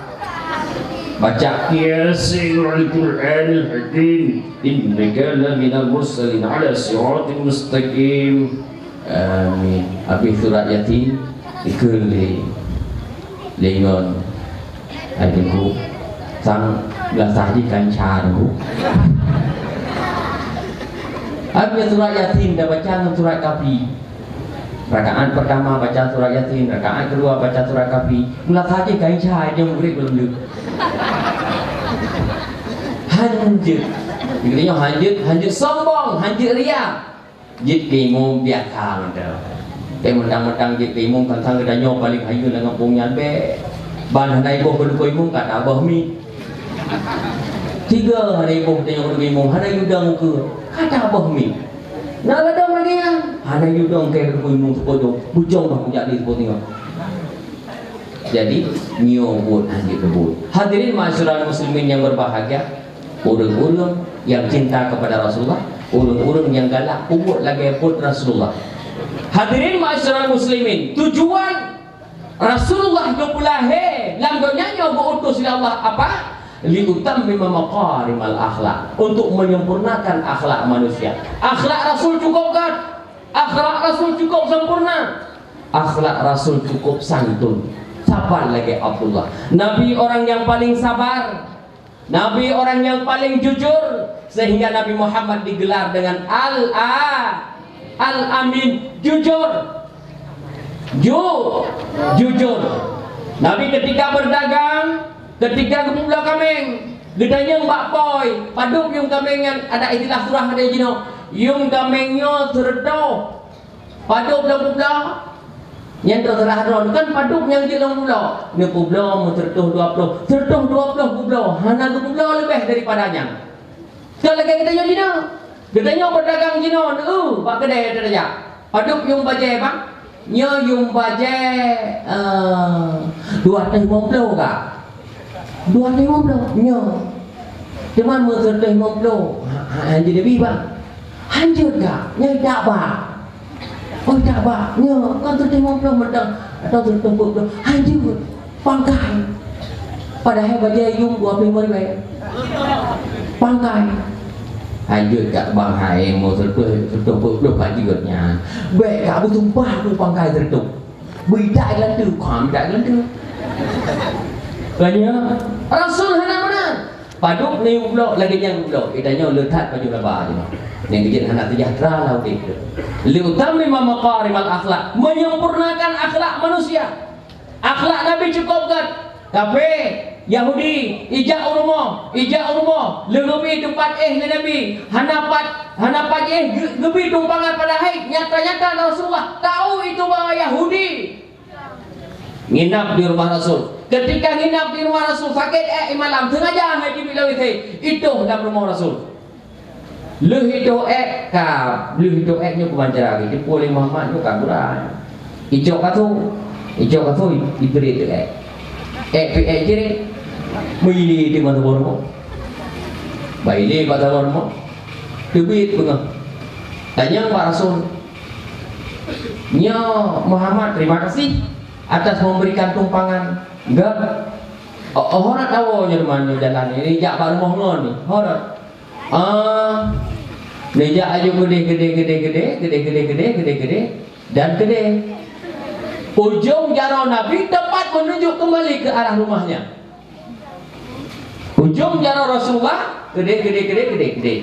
Baca. Yasin wal Qur'anil Hakim. Innaka laminal mursalin ala siratin mustaqim. Amin. Habis surat Yasin, ikheun lé, lé ngon, ai, Teungku. Sang gasah jih kanca, Teungku. Habis surat Yasin dah baca ngon surat Kahfi. Rakaat pertama baca surat Yasin, rakaat kedua baca surat Kahfi. Meulah saja kain syah jam maghrib belum deuh. Hanjeuet. Geutanyoe hanjeuet, hanjeuet sombong, hanjeuet ria. Jeuet keu imum biasa mantong. Tapi mantang-mantang jeuet keu imum, tang-tang geutanyoe paleng hayeu lam gampông nyan bèk. Ban hana iboh keu imum, ka taboh mi. Tiga hana iboh geutanyoe keu imum, hana yue dong ukeue, ka taboh mi. Na gadong lagèe nyan, hana yue dong keu imum teupeu dong, bujong bah kujak di teupeu teungoh. Jadi, nyoe buet hanjeuet peubuet. Hadirin ma'asyiral muslimin yang berbahagia, ureueng-ureueng yang cinta kepada Rasulullah, ureueng-ureueng yang galak peubuet lagèe buet Rasulullah. Hadirin ma'asyiral muslimin, tujuan Rasulullah geupeulahé lam donya nyoe geuutus lé Allah apa? Liutammima makarimal akhlak, untuk menyempurnakan akhlak manusia. Akhlak Rasul cukup gét, akhlak Rasul cukup sempurna. Akhlak Rasul cukup santun, sabar lagèe Abdullah. Nabi orang yang paling sabar, Nabi orang yang paling jujur, sehingga Nabi Muhammad digelar dengan Al-A-, Al-Amin, jujur. Ju-, jujur. Nabi ketika berdagang, ketika geupubloe kaméng, geutanyong bak pôi, padub yuem kaméng nyan, ada istilah surah ada jinoe. Yuem kaméng nyoe seureutôh. Padub lom publoe? Nyan teuseurah droe. Kan padub nyang jeuet lom publoe. Neupubloe meuseureutoh dua ploh. Seureutoh dua ploh publoe. Hana geupubloe leubeh daripada nyan. Kon lagèe geutanyoe jinoe. Geutanyoe peudagang jinoe, eu, bak keudè teuh tajak. Padub yuem bajèe, bang? Nyoe yuem bajèe, eh, dua ratus lima puluh ka? Dua ratus lima puluh, nyoe. Teuma meuseureutoh lima puluh, ha, ha, hanjeuet leubeh, bang. Hanjeuet ka? Nyoe dak bak. Oh, dak bak. Nyoe, kon seureutoh lima puluh mantong, atau seureutoh dua puluh. Hanjeuet. Pangkai. Padahai bajèe yuem dua puluh lima ribèe. Pangkai. Hanjeuet ka, bang, hai, meuseureutoh, seureutoh dua puluh hanjeuet nyan. Bèk ka beusumpah keu pangkai seureutoh. Beuidak ilanteue, kah idak ilanteue. Kan nyan, Rasul hana meunan. Padub lhèe bloe lagèe nyang bloe, geutanyoe le that pajoh laba jinoe. Nyang geujeuet hana seujahteura lam udép teuh. Liutammima makarimal akhlak, menyempurnakan akhlak manusia. Akhlak Nabi cukup gét. Kafé, Yahudi, ijak u rumoh, ijak u rumoh, lheuh geubi teumpat éh lé Nabi, hana pat, hana pat éh geu-, geubi tumpangan padahai nyata-nyata Rasulullah tahu itu bahwa Yahudi. Nginap di rumah Rasul. Ketika nginap di rumah Rasul, sakét ék malam, sengaja hai Jibril lawét hai, itôh lam rumoh Rasul. Lheuh itôh ék ka, lheuh itôh ék nyoe keuman cara lagèe jipeu lé Muhammad nyoe ka gura. Icok kasô, icok kasô, ipeurit teuh ék. Ék pih ék jeuet, meuilee teuma saboh rumoh. Bak ilee bak saboh rumoh, teubiet beungoh. Tanyong bak Rasul, "Nyoe Muhammad, terima kasih atas memberikan tumpangan." Enggak. Oh, oh, horot tawoe nyoe teuma nyoe jalan ni, jak bak rumoh ngon ni. Horot. Ah, neujak aju keudeh, keudeh, keudeh, dan keudeh. Ujong jaroe Nabi tepat menunjuk kembali ke arah rumahnya. Ujong jaroe Rasulullah, keudeh, keudeh, keudeh, keudeh, keudeh.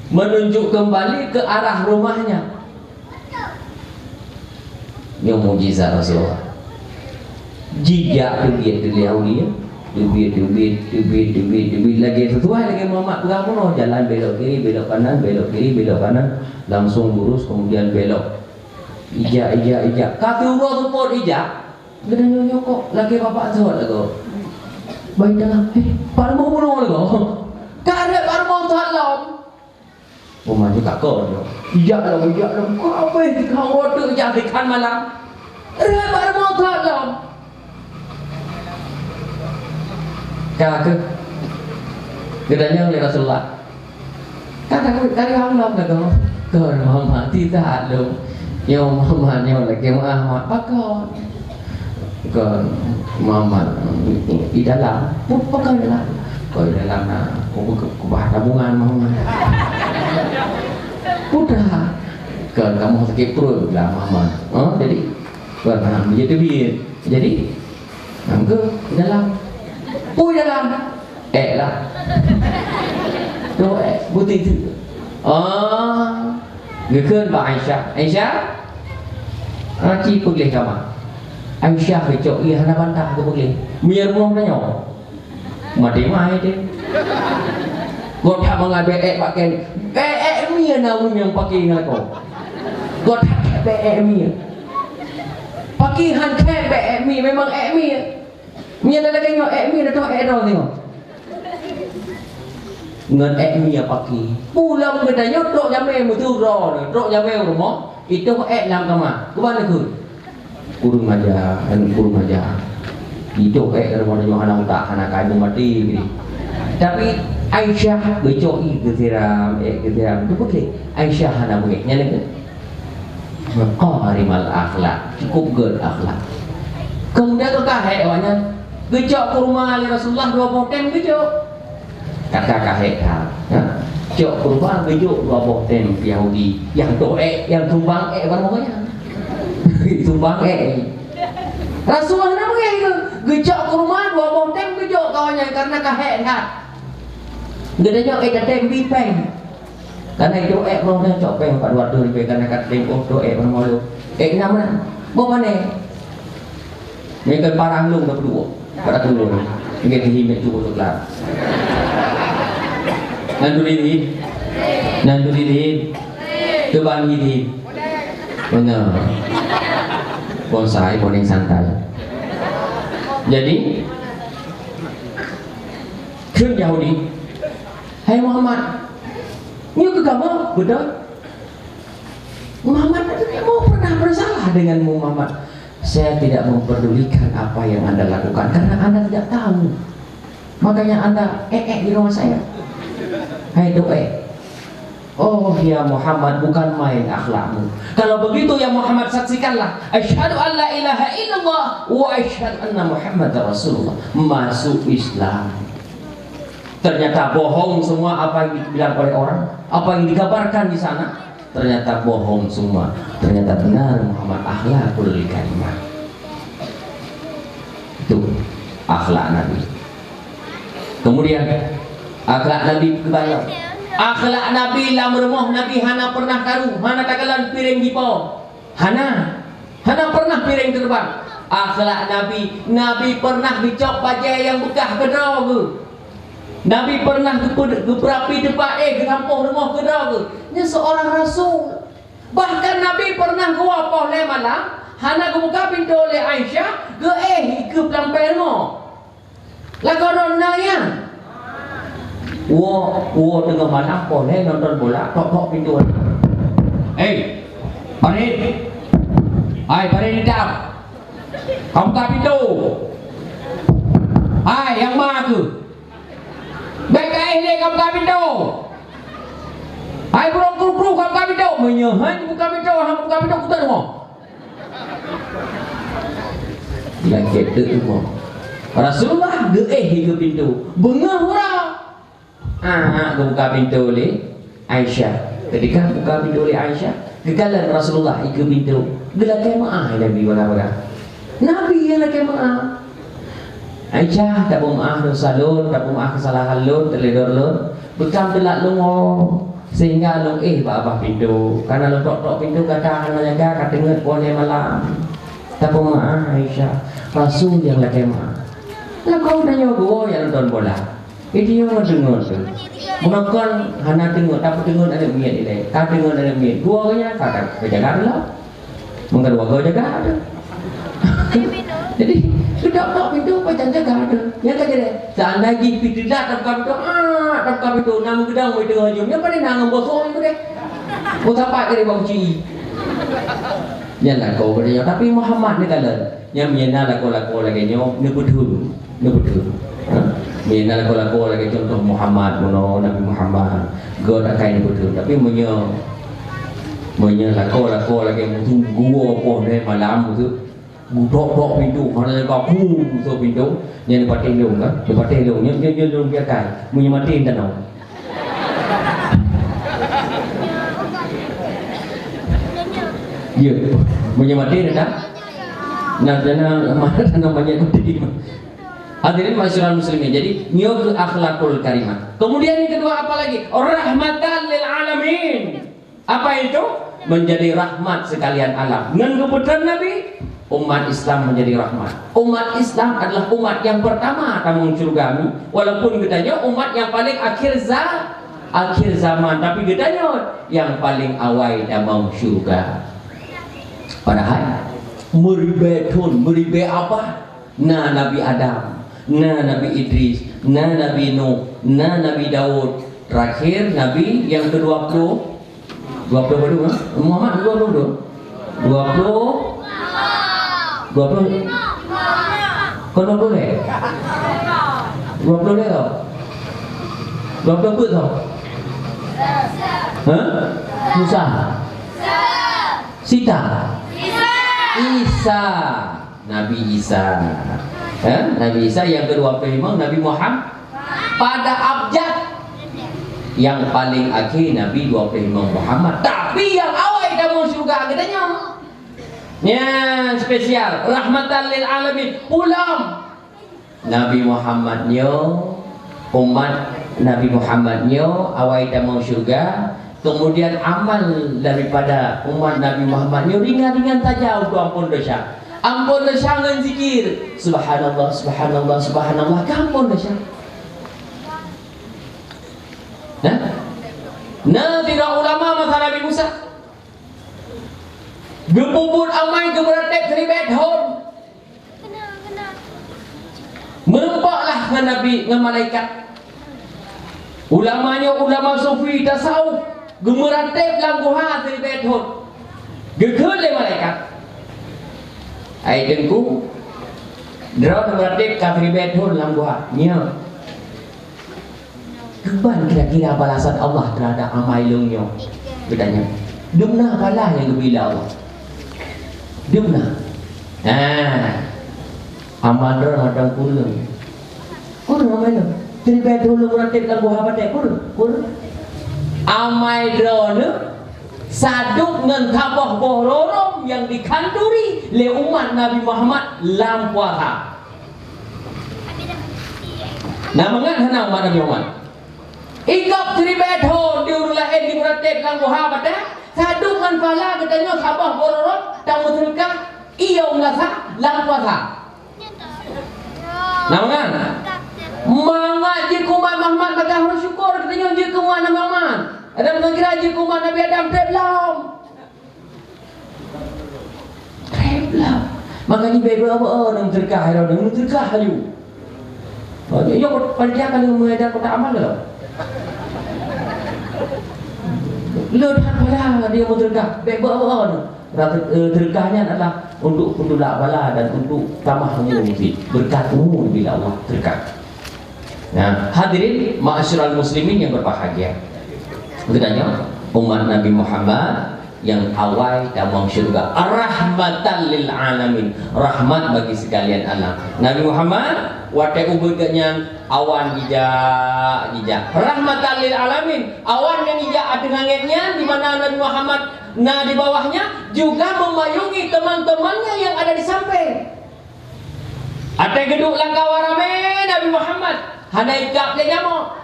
Menunjuk kembali ke arah rumahnya. Nyoe mukjizat Rasulullah. Jijak teubiet teuliau dia. Teubiet, teubiet, teubiet, teubiet, teubiet. Lagèe sesuai lagèe Muhammad peugah bunoe. Jalan belok kiri, belok kanan, belok kiri, belok kanan. Langsung lurus, kemudian belok. Ijak, ijak, ijak. Ka siuroe seupôt ijak. Geutanyoe nyoe kok lagèe bapak sot lagoe. Bayi tengah, "Eh, pat rumoh bunoe lagoe?" Ka rhot bak rumoh sot lom. Uma juga kon nyoe. Ijak lom, ijak lom. Kok abéh jikhan uroe teuk jak jikhan malam? Rhot bak rumoh sot lom. Ka keuh geutanyong lé Rasulullah. Ka takot kali Allah lagoe. Kon Muhammad, tidak lom. Nyoe Muhammad nyoe lagèe Muhammad pakon. Kon Muhammad di dalam. Pun pakon dalam. Kon dalam na. Kubah tabungan Muhammad. Udah. Kon kamoe sakét pruet lah Muhammad. Ha, jadi kon ha, dia teubiet. Jadi Nangkeuh di dalam. Pui dalam. Ék lah. Tuh ék, buti tu. Ah, geukheun bak Aisyah. Aisyah, aci peugleh kama. Aisyah geucok ié hana bantah geupeugléh. Meunyoe rumoh tanyoe. Maté mai deh. Gob that mangat bèe ék bak kèe. Bèe ék mie na ureueng nyang paké ngon lakoe. Gob that bèe ék mie. Paké han kèe bèe ék mie, memang ék mie. Mie lagèe nyoe ék mie, dah toh ék droe singoh. Ngon ék mie paké. Pulang geutanyoe trok jamé meuturoe, trok jamé u rumoh, itoh ék lam kama. Kuban neukheun. Kureueng aja, aneuk kureueng aja. Itoh ék lam rumoh tanyoe hana utak, hana kai, beu maté geuh. Tapi Aisyah geucok ié geusiram, ék geusiram. Itu putih. Aisyah hana beungéh. Nyan lagèe makarimal akhlak, cukup gèt akhlak. Kemudian ka hék awaknyan, geucok kurma lé Rasulullah dua boh tem geucok. Kata ka hék that, ha? Cok kurma geujok dua boh tem Yahudi, nyang toh ék, nyang sumbang ék barô nyan. Sumbang ék. Rasulullah na beungéh geuh, geucok kurma dua boh tem geujok kawan nyan karena ka hék that. Geutanyoe ék tatem bi péng. Karena itu ék roh dah cok péng empat dua ratus ribèe karena kat tempoh tu ék bermolo. Ék enam lah. Boh pané. Mereka parah lung dah berdua. Pada turun. Mereka tinggi mek cukup tu kelar. Nan tu diri. Nan tu diri. Coba diri. Benar. Bonsai, boning santai. Jadi, kheun Yahudi, "Hai Muhammad, nyoe keu kamoe, beutôi?" Muhammad, "Kamoe pernah bersalah denganmu, Muhammad?" "Saya tidak memperdulikan apa yang Anda lakukan, karena Anda tidak tahu. Makanya Anda ék-ék di rumah saya." Hai doe. "Oh ya Muhammad, bukan main akhlakmu. Kalau begitu ya Muhammad, saksikanlah. Asyhadu an la ilaha illallah wa asyhadu anna Muhammadar Rasulullah." Masuk Islam. Ternyata bohong semua apa yang dibilang oleh orang, apa yang digambarkan di sana. Ternyata bohong semua. Ternyata benar Muhammad akhlakul karimah. Itu akhlak Nabi. Kemudian, akhlak Nabi keubalon. Akhlak Nabi lam rumoh Nabi hana pernah karu, hana takalon piréng jipo. Hana. Hana pernah piréng teubang. Akhlak Nabi, Nabi pernah geucok bajèe nyang beukah keudroe geuh. Nabi pernah geupe-, geupeuramé teumpat éh geusampôh rumoh keudroe geuh. Nyan seorang rasul. Bahkan Nabi pernah geuwoe poh lhèe malam, hana geubuka pintoe lé Aisyah, geuéh ikeue peulampai rumoh. Lagoe droeneuh nyan. Woe, woe teungoh malam poh lhèe nonton bola, tok-tok pintoe. "Hei, parit! Hai, parit itam! Kabuka pintoe! Hai, nyang ma keuh! Bèk kaéh lé, kabuka pintoe! Hai, burông kru-kru, kabuka pintoe!" Meunyoe han buka pintoe, han buka pintoe, kutem rumoh. Lakèe teuk rumoh. Rasulullah geuéh ikeue pintoe. Beungoh uroe. Ah, geubuka pintoe lé Aisyah. Ketika buka pintoe lé Aisyah, geukalon Rasulullah ikeue pintoe. Geulakèe meu'ah Nabi bak-bak. Nabi nyang lakèe meu'ah. "Aisyah, tapeumeu'ah dosa lôn, tapeumeu'ah keusalahan lôn, teuledor lôn. Beukam teulat lôn woe, sehingga lôn éh bak babah pintoe. Karena lôn tok-tok pintoe gata hana jaga, ka teungeut poh lhèe malam. Tapeumeu'ah, Aisyah." Rasul nyang lakèe meu'ah. Lakoe tanyoe geuwoe nyang nonton bola. Ih, tanyoe deungon tu. Meunokon hana teungeut, tapeuteungeut aneuk miet ilèe. Ka teungeut aneuk miet. Geuwoe nyan ka, ka jaga dulu. Meukeureuwa goe jaga tu. Jadi, geutok-tok pintoe pajan jaga tu. Nyang ka jadi, seandai jih pi teulat tabuka pintoe, ah, tabuka pintoe, na meugeudong pintoe hajom. Nyang paling na ngon bosong tu deh. Bosong pat keu bak uci. Nyan lakoe geutanyoe. Tapi Muhammad ni kalon. Nyan meunyoe na lakoe-lakoe lagèe nyoe, neupeutheun. Neupeutheun. Ha? Meunyoe na lakoe-lakoe lagèe contoh Muhammad, bunoe Nabi Muhammad. Goe takai neupeutheun. Tapi meunyoe, meunyoe lakoe-lakoe lagèe musoh geuwoe poh lhèe malam tu, geutok-tok pintoe, hana jaga, ku, geutok pintoe, nyan neupatéh lôn kan? Neupatéh lôn, nyoe, nyoe, nyoe lôn piakai. Meunyoe maté tanoh. Ya, meunyoe maté dah. Nah, jangan mana tanoh banyak kuti. Hadirin masyarakat muslimin. Jadi, nyoe keu akhlakul karimah. Kemudian yang kedua apa lagi? Rahmatan lil alamin. Apa itu? Menjadi rahmat sekalian alam. Ngon keputusan Nabi, Umat Islam menjadi rahmat. Umat Islam adalah umat yang pertama tamong syurga ni. Walaupun geutanyoe umat yang paling akhir za-, akhir zaman, tapi geutanyoe yang paling awai tamong syurga. Padahai meuribèe thon, meuribèe abad, na Nabi Adam, na Nabi Idris, na Nabi Nuh, na Nabi Daud, terakhir Nabi yang kedua puluh, dua puluh berapa tu, ha? Muhammad dua puluh tu? Dua puluh? Dua puluh? Kon dua puluh lé? Dua puluh lé tau? Dua puluh peuet tau? Ha? Musa? Sita? Isa. Nabi Isa. Eh, Nabi Isa yang kedua puluh lima, Nabi Muhammad. Pada abjad yang paling akhir Nabi dua puluh lima Muhammad. Tapi yang awai tamong syurga geutanyoe. Nyang spesial, rahmatan lil alamin. Ulama Nabi Muhammad nyoe, umat Nabi Muhammad nyoe, awai tamong syurga, kemudian amal daripada umat Nabi Muhammad nyoe ringan-ringan saja untuk ampôn dosa. Ampôn dosa ngon zikir, subhanallah, subhanallah, subhanallah, ka ampôn dosa. Nah, na sidroe ulama masa Nabi Musa, geupeubuet amai geumeuratéb siribèe thon. Meurumpok lah ngon Nabi, ngon malaikat. Ulama nyoe ulama sufi tasawuf, geumeuratéb lam guha siribèe thon. Geukheun lé malaikat, "Hai Teungku, droeneuh meuratéb ka siribèe thon lam guha." "Nyoe." Kiban kira-kira balasan Allah terhadap amai lôn nyoe? Geutanyong. Dumna pahala nyang geubri lé Allah. Dumna. Nah, amal droe mantong kureueng. Kureueng amai lôn. Siribèe thon lôn meuratéb lam guha batèe, kureueng, kureueng. Amai droeneuh sadub ngon saboh boh rorong nyang dikhanduri lé umat Nabi Muhammad lam puasa. Na mangat hana umat Nabi Muhammad? Ikab siribèe thon di ureueng laén di meuratéb lam guha batèe, sadub ngon pahala geutanyoe saboh boh rorong tameuseudeukah, iya meulasa lam puasa. Na mangat? Mangat jeuet keu umat Muhammad, maka harôh syukur geutanyoe jeuet keu umat Nabi Muhammad. Adak meukira jeuet keu umat Nabi Adam trép lom. Trép lom. Maka nyoe bèk beu-o-o ngon seudeukah, hai droeneuh, ngon seudeukah laju. Oh, nyoe, nyoe panitia ka lheueh meuadak kotak amal lom. Le that pahala dia meuseudeukah, bèk beu-o-o ngon. Rasa, eh, seudeukah nyan adalah untuk peutulak bala dan untuk tamah umu cit. Beureukat umu bila Allah seudeukah. Nah, hadirin ma'asyiral muslimin yang berbahagia. Geutanyoe umat Nabi Muhammad nyang awai tamong syeuruga. Rahmatan lil alamin. Rahmat bagi sekalian alam. Nabi Muhammad, watèe ubeut geuhnyan, awan jijak, jijak. Rahmatan lil alamin. Awan nyang jijak ateueh langèt nyan, di mana Nabi Muhammad na di bawahnya, juga memayungi teman-temannya yang ada di samping. Watèe geuduek lam kawan ramè Nabi Muhammad, hana ikab lé nyamok.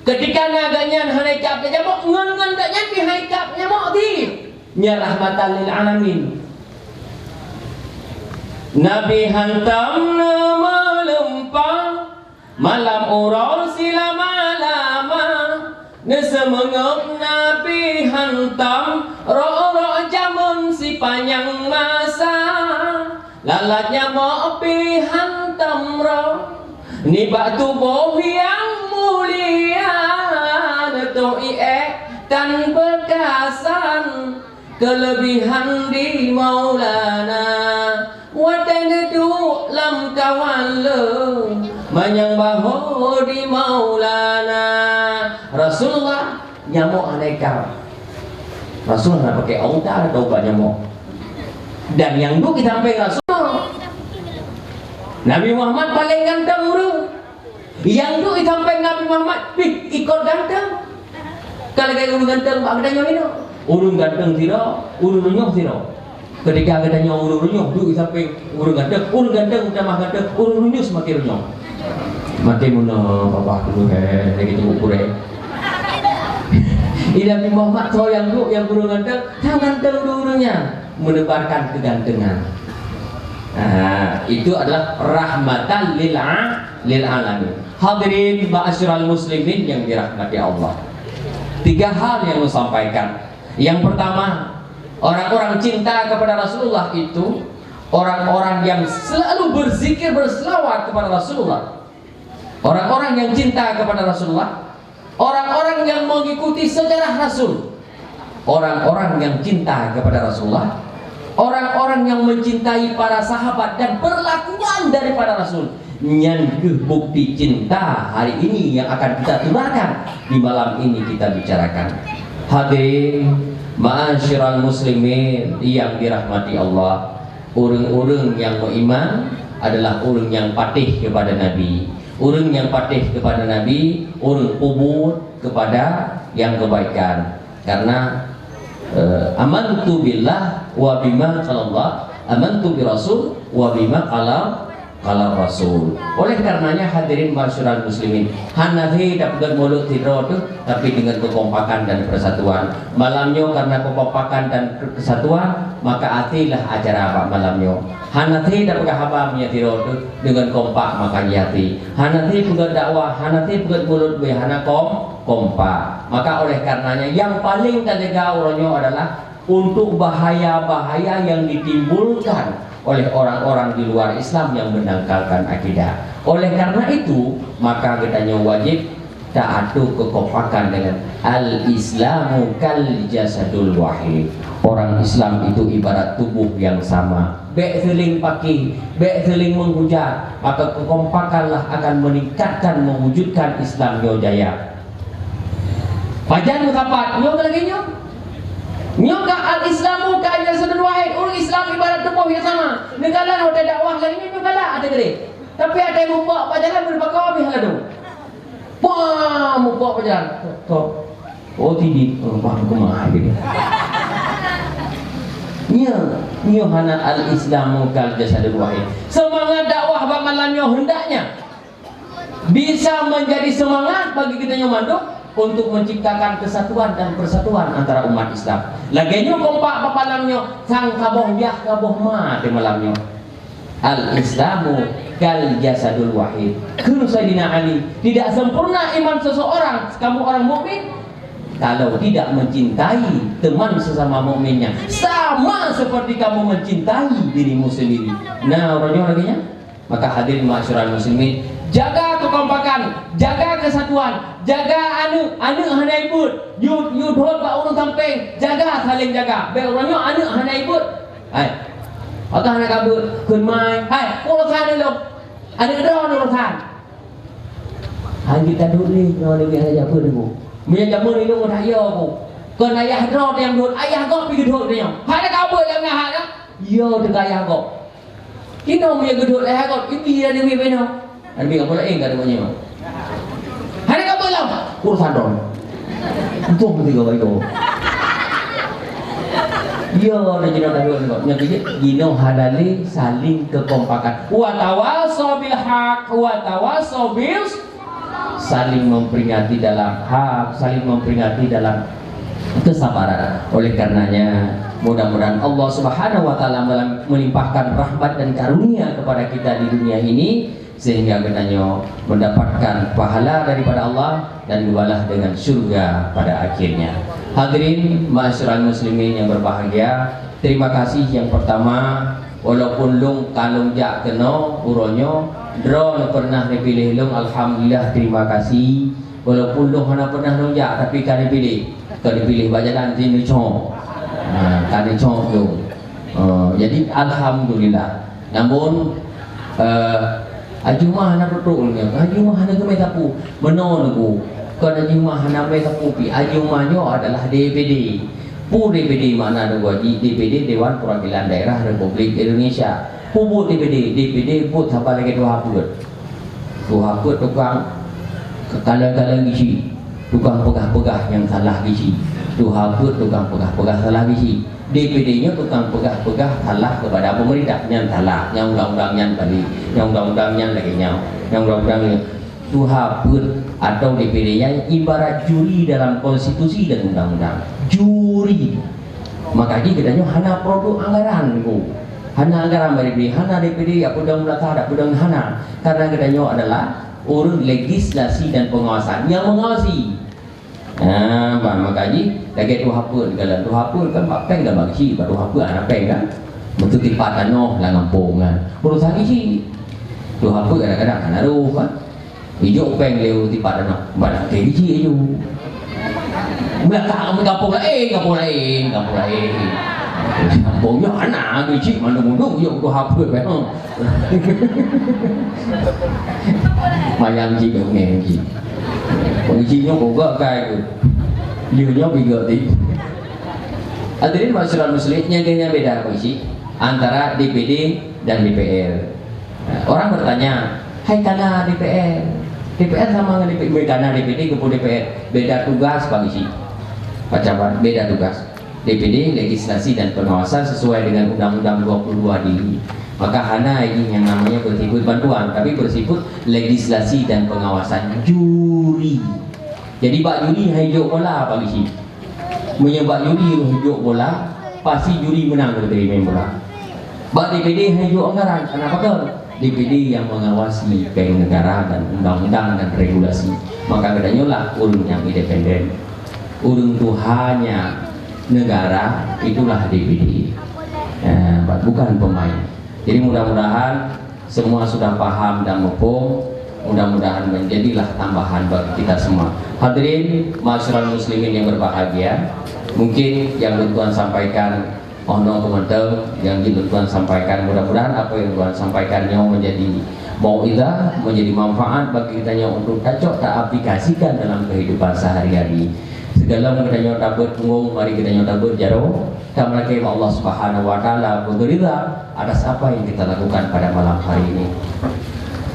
Ketika na geuhnyan hana ikab lé nyamok, ngon-ngon geuhnyan pih hana ikab nyamok di. Nyan rahmatan lil alamin. Nabi hantom neumeulimpah malam uroe silama-lama. Neuseumeungeup Nabi hantom rok-rok jameun sipanyang masa. Lalat nyamok pih hantom rhom nibak tuboh nyang mulia, neutôh ié tan beukasan. Keuleubihan di Maulana, watèe neuduek lam kawan lôn, manyang bahô di Maulana. Rasulullah nyamok hana ikab. Rasul hana pakai auta atau ubat nyamok. Dan nyang duek di sampéng Rasul, Nabi Muhammad paleng ganteng ureueng. Nyang duek di sampéng Nabi Muhammad pih ikot ganteng. Ka lagèe ureueng ganteng bak geutanyoe inoe. Ureueng ganteng sidroe, ureueng runyueng sidroe. Ketika geutanyoe ureueng runyueng duek di sampéng ureueng ganteng, ureueng ganteng meutamah ganteng, ureueng runyueng seumaken runyueng. Maken meunoe babah keuh, eh, lagèe teungku kurèng. Di Nabi Muhammad soe nyang duek nyang ureueng ganteng, nyang ganteng duek ureueng nyan meunebarkan keugantengan. Nah, itu adalah rahmatan lil a-, lil alamin. Hadirin ma'asyiral muslimin yang dirahmati Allah. Tiga hal yang saya sampaikan. Yang pertama, orang-orang cinta kepada Rasulullah itu orang-orang yang selalu berzikir, berselawat kepada Rasulullah. Orang-orang yang cinta kepada Rasulullah, orang-orang yang mengikuti sejarah Rasul, orang-orang yang cinta kepada Rasulullah, orang-orang yang mencintai para sahabat dan perlakuan daripada Rasul. Nyan keuh bukti cinta hari ini yang akan kita tularkan di malam ini kita bicarakan. Hadirin, ma'asyiral muslimin yang dirahmati Allah, ureuëng-ureuëng nyang meuiman adalah ureuëng nyang patéh keupada Nabi. Ureuëng nyang patéh keupada Nabi, ureuëng peubuet keupada nyang keubaikan. Karena, eh, amantu billah wa bima qalallah, amantu birasul wa bima qala, qala rasul. Oleh karenanya, hadirin ma'asyiral muslimin, hana lé tapeugét mulod sidroe teuh, tapi dengan kekompakan dan persatuan. Malam nyoe karena kekompakan dan kesatuan, maka até lah acara bak malam nyoe. Hana lé tapeugah haba meunyoe sidroe teuh dengan kompak maka jih até. Hana lé peugét dakwah, hana lé peugét mulod beu hana kom-, kompak. Maka oleh karenanya yang paling tajaga uroe nyoe adalah untuk bahaya-bahaya yang ditimbulkan oleh orang-orang di luar Islam yang mendangkalkan akidah. Oleh karena itu, maka geutanyoe wajib taatô keukompakan dengan, "Al-Islamu kal jasadul wahid." Orang Islam itu ibarat tubuh yang sama. Bék seuling paké, bék seuling menghujat, maka keukompakanlah akan meningkatkan mewujudkan Islam nyoe jaya. Pajan meusapat, nyoe ka lagée nyoe. Nyoe ka al-Islamu ka jasadun wahid, ureuëng Islam ibarat tuboh nyang sama. Neukalon watée dakwah lagée nyoe, nyoe galak até geude. Tapi até mupok pajalan beureupakoe habéh ladôm. Pah, mupok pajalan. Tok. Oh, tidit. Oh, bah, keumah gitu. Nyoe, nyoe hana al-Islamu kal jasadun wahid. Semangat dakwah bak malam nyoe hendaknya bisa menjadi semangat bagi kita nyoe mandum untuk menciptakan kesatuan dan persatuan antara umat Islam. Lagée nyoe kompak bak malam nyoe, sang saboh yah saboh ma di malam nyoe. Al-Islamu kal jasadul wahid. Kheun Saidina Ali, tidak sempurna iman seseorang, kamu orang mukmin, kalau tidak mencintai teman sesama mukminnya sama seperti kamu mencintai dirimu sendiri. Nah, uroe nyoe lagée nyan. Maka hadirin ma'asyiral muslimin, jaga keukompakan, jaga keusatuan, jaga aneuëk, aneuëk hana ibeuet, yue, yue dhot bak ureuëng sampéng, jaga saléng jaga. Bék uroe nyoe aneuëk hana ibeuet. Hai. Maka hana kabeuet, kheun mai. Hai, urosan ulôn. Aneuëk droe urosan. Hai kita duli nyoe ni hana jameun nyoe. Meunyoe jameun ilôn dah yo ku. Kon ayah droe nyang dhot, ayah gob pi geudhot nyoe. Hana kabeuet lam nahat nyoe. Yo teuka ayah gob. Inong meunyoe geudhot lé hai gob, ibi dah deungoe binoe. Ada bingung pula, eh, enggak ada bunyi, Mak. Hana kabeuet lom. Urusan dong. Untung mesti kau itu. Iya, ada jinak dah dua sebab. Yang kejut, gino hadali saling kekompakan. Wa tawasau bil haq, wa tawasau bil saling memperingati dalam hak, saling memperingati dalam kesabaran. Oleh karenanya, mudah-mudahan Allah Subhanahu wa Ta'ala melam-, melimpahkan rahmat dan karunia kepada kita di dunia ini, sehingga geutanyoe mendapatkan pahala daripada Allah dan geubalah dengan syurga pada akhirnya. Hadirin ma'asyiral muslimin yang berbahagia, terima kasih yang pertama, walaupun lôn ka lôn jak keunoe uroe nyoe, droeneuh pernah neupiléh lôn, alhamdulillah, terima kasih. Walaupun lôn hana pernah lôn jak, tapi ka neupiléh. Ka neupiléh bak jalan jih neucok. Ha, ka neucok lôn. Ha, jadi alhamdulillah. Namun, eh, aju mah hana peutrok lôn nyoe. Aju mah hana geumé sapeue. Meunoe neuku. Kon aju mah hana mé sapeue pi. Aju mah nyoe adalah D P D. Peue D P D makna neuku jih? D P D Dewan Perwakilan Daerah Republik Indonesia. Peue buet D P D? D P D buet saban lagée tuha peuet. Tuha peuet tukang kalon-kalon gisi, tukang peugah-peugah nyang salah gisi. Tuha peuet tukang peugah-peugah salah gisi. D P D nyoe tukang peugah-peugah salah kepada pemerintah, nyan salah, nyang undang-undang nyan balik, nyang undang-undang nyan lagée nyoe, nyang undang-undang nyoe. Tuha peuet atau D P D nyan ibarat juri dalam konstitusi dan undang-undang. Juri. Maka jih geutanyoe hana produk anggaran, Bu. Hana anggaran bak D P D, hana D P D jak peudong meulakah, jak peudong, hana. Karena geutanyoe adalah ureuëng legislasi dan pengawasan nyang mengawasi. Ah, bah, maka jih lagèe tuha peuet, kalau tuha peuet kan bak péng kan bak geuchik, bak tuha peuet hana péng kan. Beutôi tipa tanoh lam gampông kan. Urusan geuchik. Tuha peuet kadang-kadang hana roh kan. Ijok péng lé ureuëng tipa tanoh. Bak lakèe geuchik aju. Meulakah gampông laén, gampông laén, gampông laén. Gampông nyoe hana geuchik mandum-mandum, ijok tuha peuet péng. Mayang jih ngon jih. Pengaji nyoe boga kai tu. Dia nyoe biga ti. Hadirin masyarakat muslim, nyang kena beda apa sih antara D P D dan D P R? Nah, orang bertanya, "Hai kana D P R? D P R sama dengan D P D, kana D P D, kepala D P R, beda tugas bagi sih." Macam mana? Beda tugas. D P D legislasi dan pengawasan sesuai dengan Undang-Undang dua puluh dua D. Maka hana ini yang namanya bersifat bantuan, tapi bersifat legislasi dan pengawasan juri. Jadi bak juri hai jok bola bagi sih. Meunyoe bak juri hai jok bola, pasti juri menang dari main bola. Bak D P D hai jok anggaran, kenapa kan? D P D yang mengawasi péng negara dan undang-undang dan regulasi. Maka geutanyoe lah ureuëng yang independen. Ureuëng tuhannya negara itulah D P D. Eh, bukan pemain. Jadi mudah-mudahan semua sudah paham dan muphom. Mudah-mudahan menjadilah tambahan bagi kita semua. Hadirin masyarakat muslimin yang berbahagia, mungkin yang Tuan sampaikan oh no kemudian yang jih Tuan sampaikan. Mudah-mudahan apa yang Tuan sampaikan nyoe menjadi mauizah, menjadi manfaat bagi kita nyoe untuk tacok taaplikasikan dalam kehidupan sehari-hari. Segala kita nyoe tabeuet punggong, mari kita nyoe tabeuet jaroe. Tameulakèe Allah Subhanahu wa Taala beurida atas apa yang kita lakukan pada malam hari ini.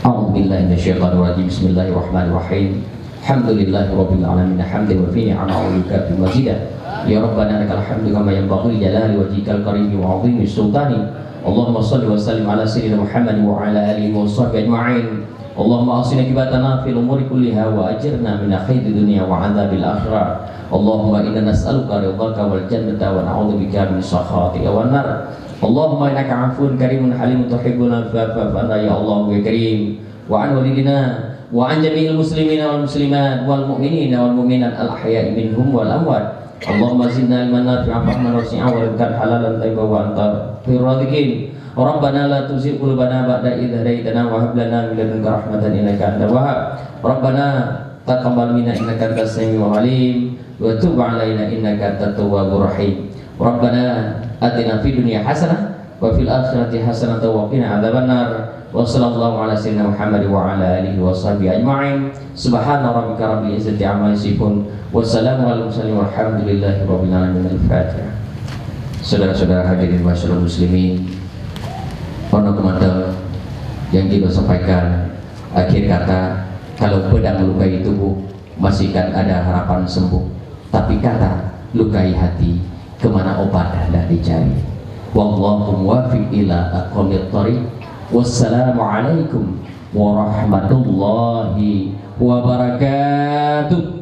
A'udzubillahi minasyaitonirrajim. Bismillahirrahmanirrahim. Alhamdulillahirabbil alamin. Hamdan yuwafi ni'amahu wa yukafi mazidah. Ya Rabbana lakal hamdu kama yanbaghi li jalali wajhikal karimi wa 'azimi sultani. Allahumma shalli wa sallim ala sayyidina Muhammad wa ala alihi wa sahbihi ajma'in. Allahumma ahsin aqibatana fil umuri kulliha wa ajirna min khizyi dunya wa adzabil akhirah. Allahumma inna nas'aluka ridhaka wal jannata wa na'udzubika min sakhatika wan nar. Allahumma innaka 'afuwun karimun halimun tuhibbul 'afwa fa'fu 'anna ya Allah ya Karim. Wa 'an walidina wa 'an jami'il muslimina wal muslimat wal mu'minina wal mu'minat al ahya'i minhum wal amwat. Allahumma zidna ilman nafi'an wa fahman wasi'an wa rizqan halalan thayyiban wa anta khairur raziqin. Rabbana la tuzigh qulubana ba'da idh hadaytana wa hab lana min ladunka rahmatan innaka antal wahhab. Rabbana taqabbal minna innaka antas samiul alim wa tub 'alaina innaka antat tawwabur rahim. Rabbana atina fid dunya hasanah wa fil akhirati hasanatan wa qina adzabannar. Wa sallallahu ala sayyidina Muhammad wa ala alihi wa sahbihi ajma'in. Subhana rabbika rabbil izzati amma yasifun. Wa salamun alal mursalin walhamdulillahi rabbil alamin. Al-Fatihah. Saudara-saudara hadirin masyarakat muslimin, ono kemata yang kita sampaikan. Akhir kata, kalau pedang melukai tubuh, masih kan ada harapan sembuh. Tapi kata lukai hati, kemana obat hendak dicari? Wallahu muwaffiq ila aqwamit thariq. Wassalamualaikum warahmatullahi wabarakatuh.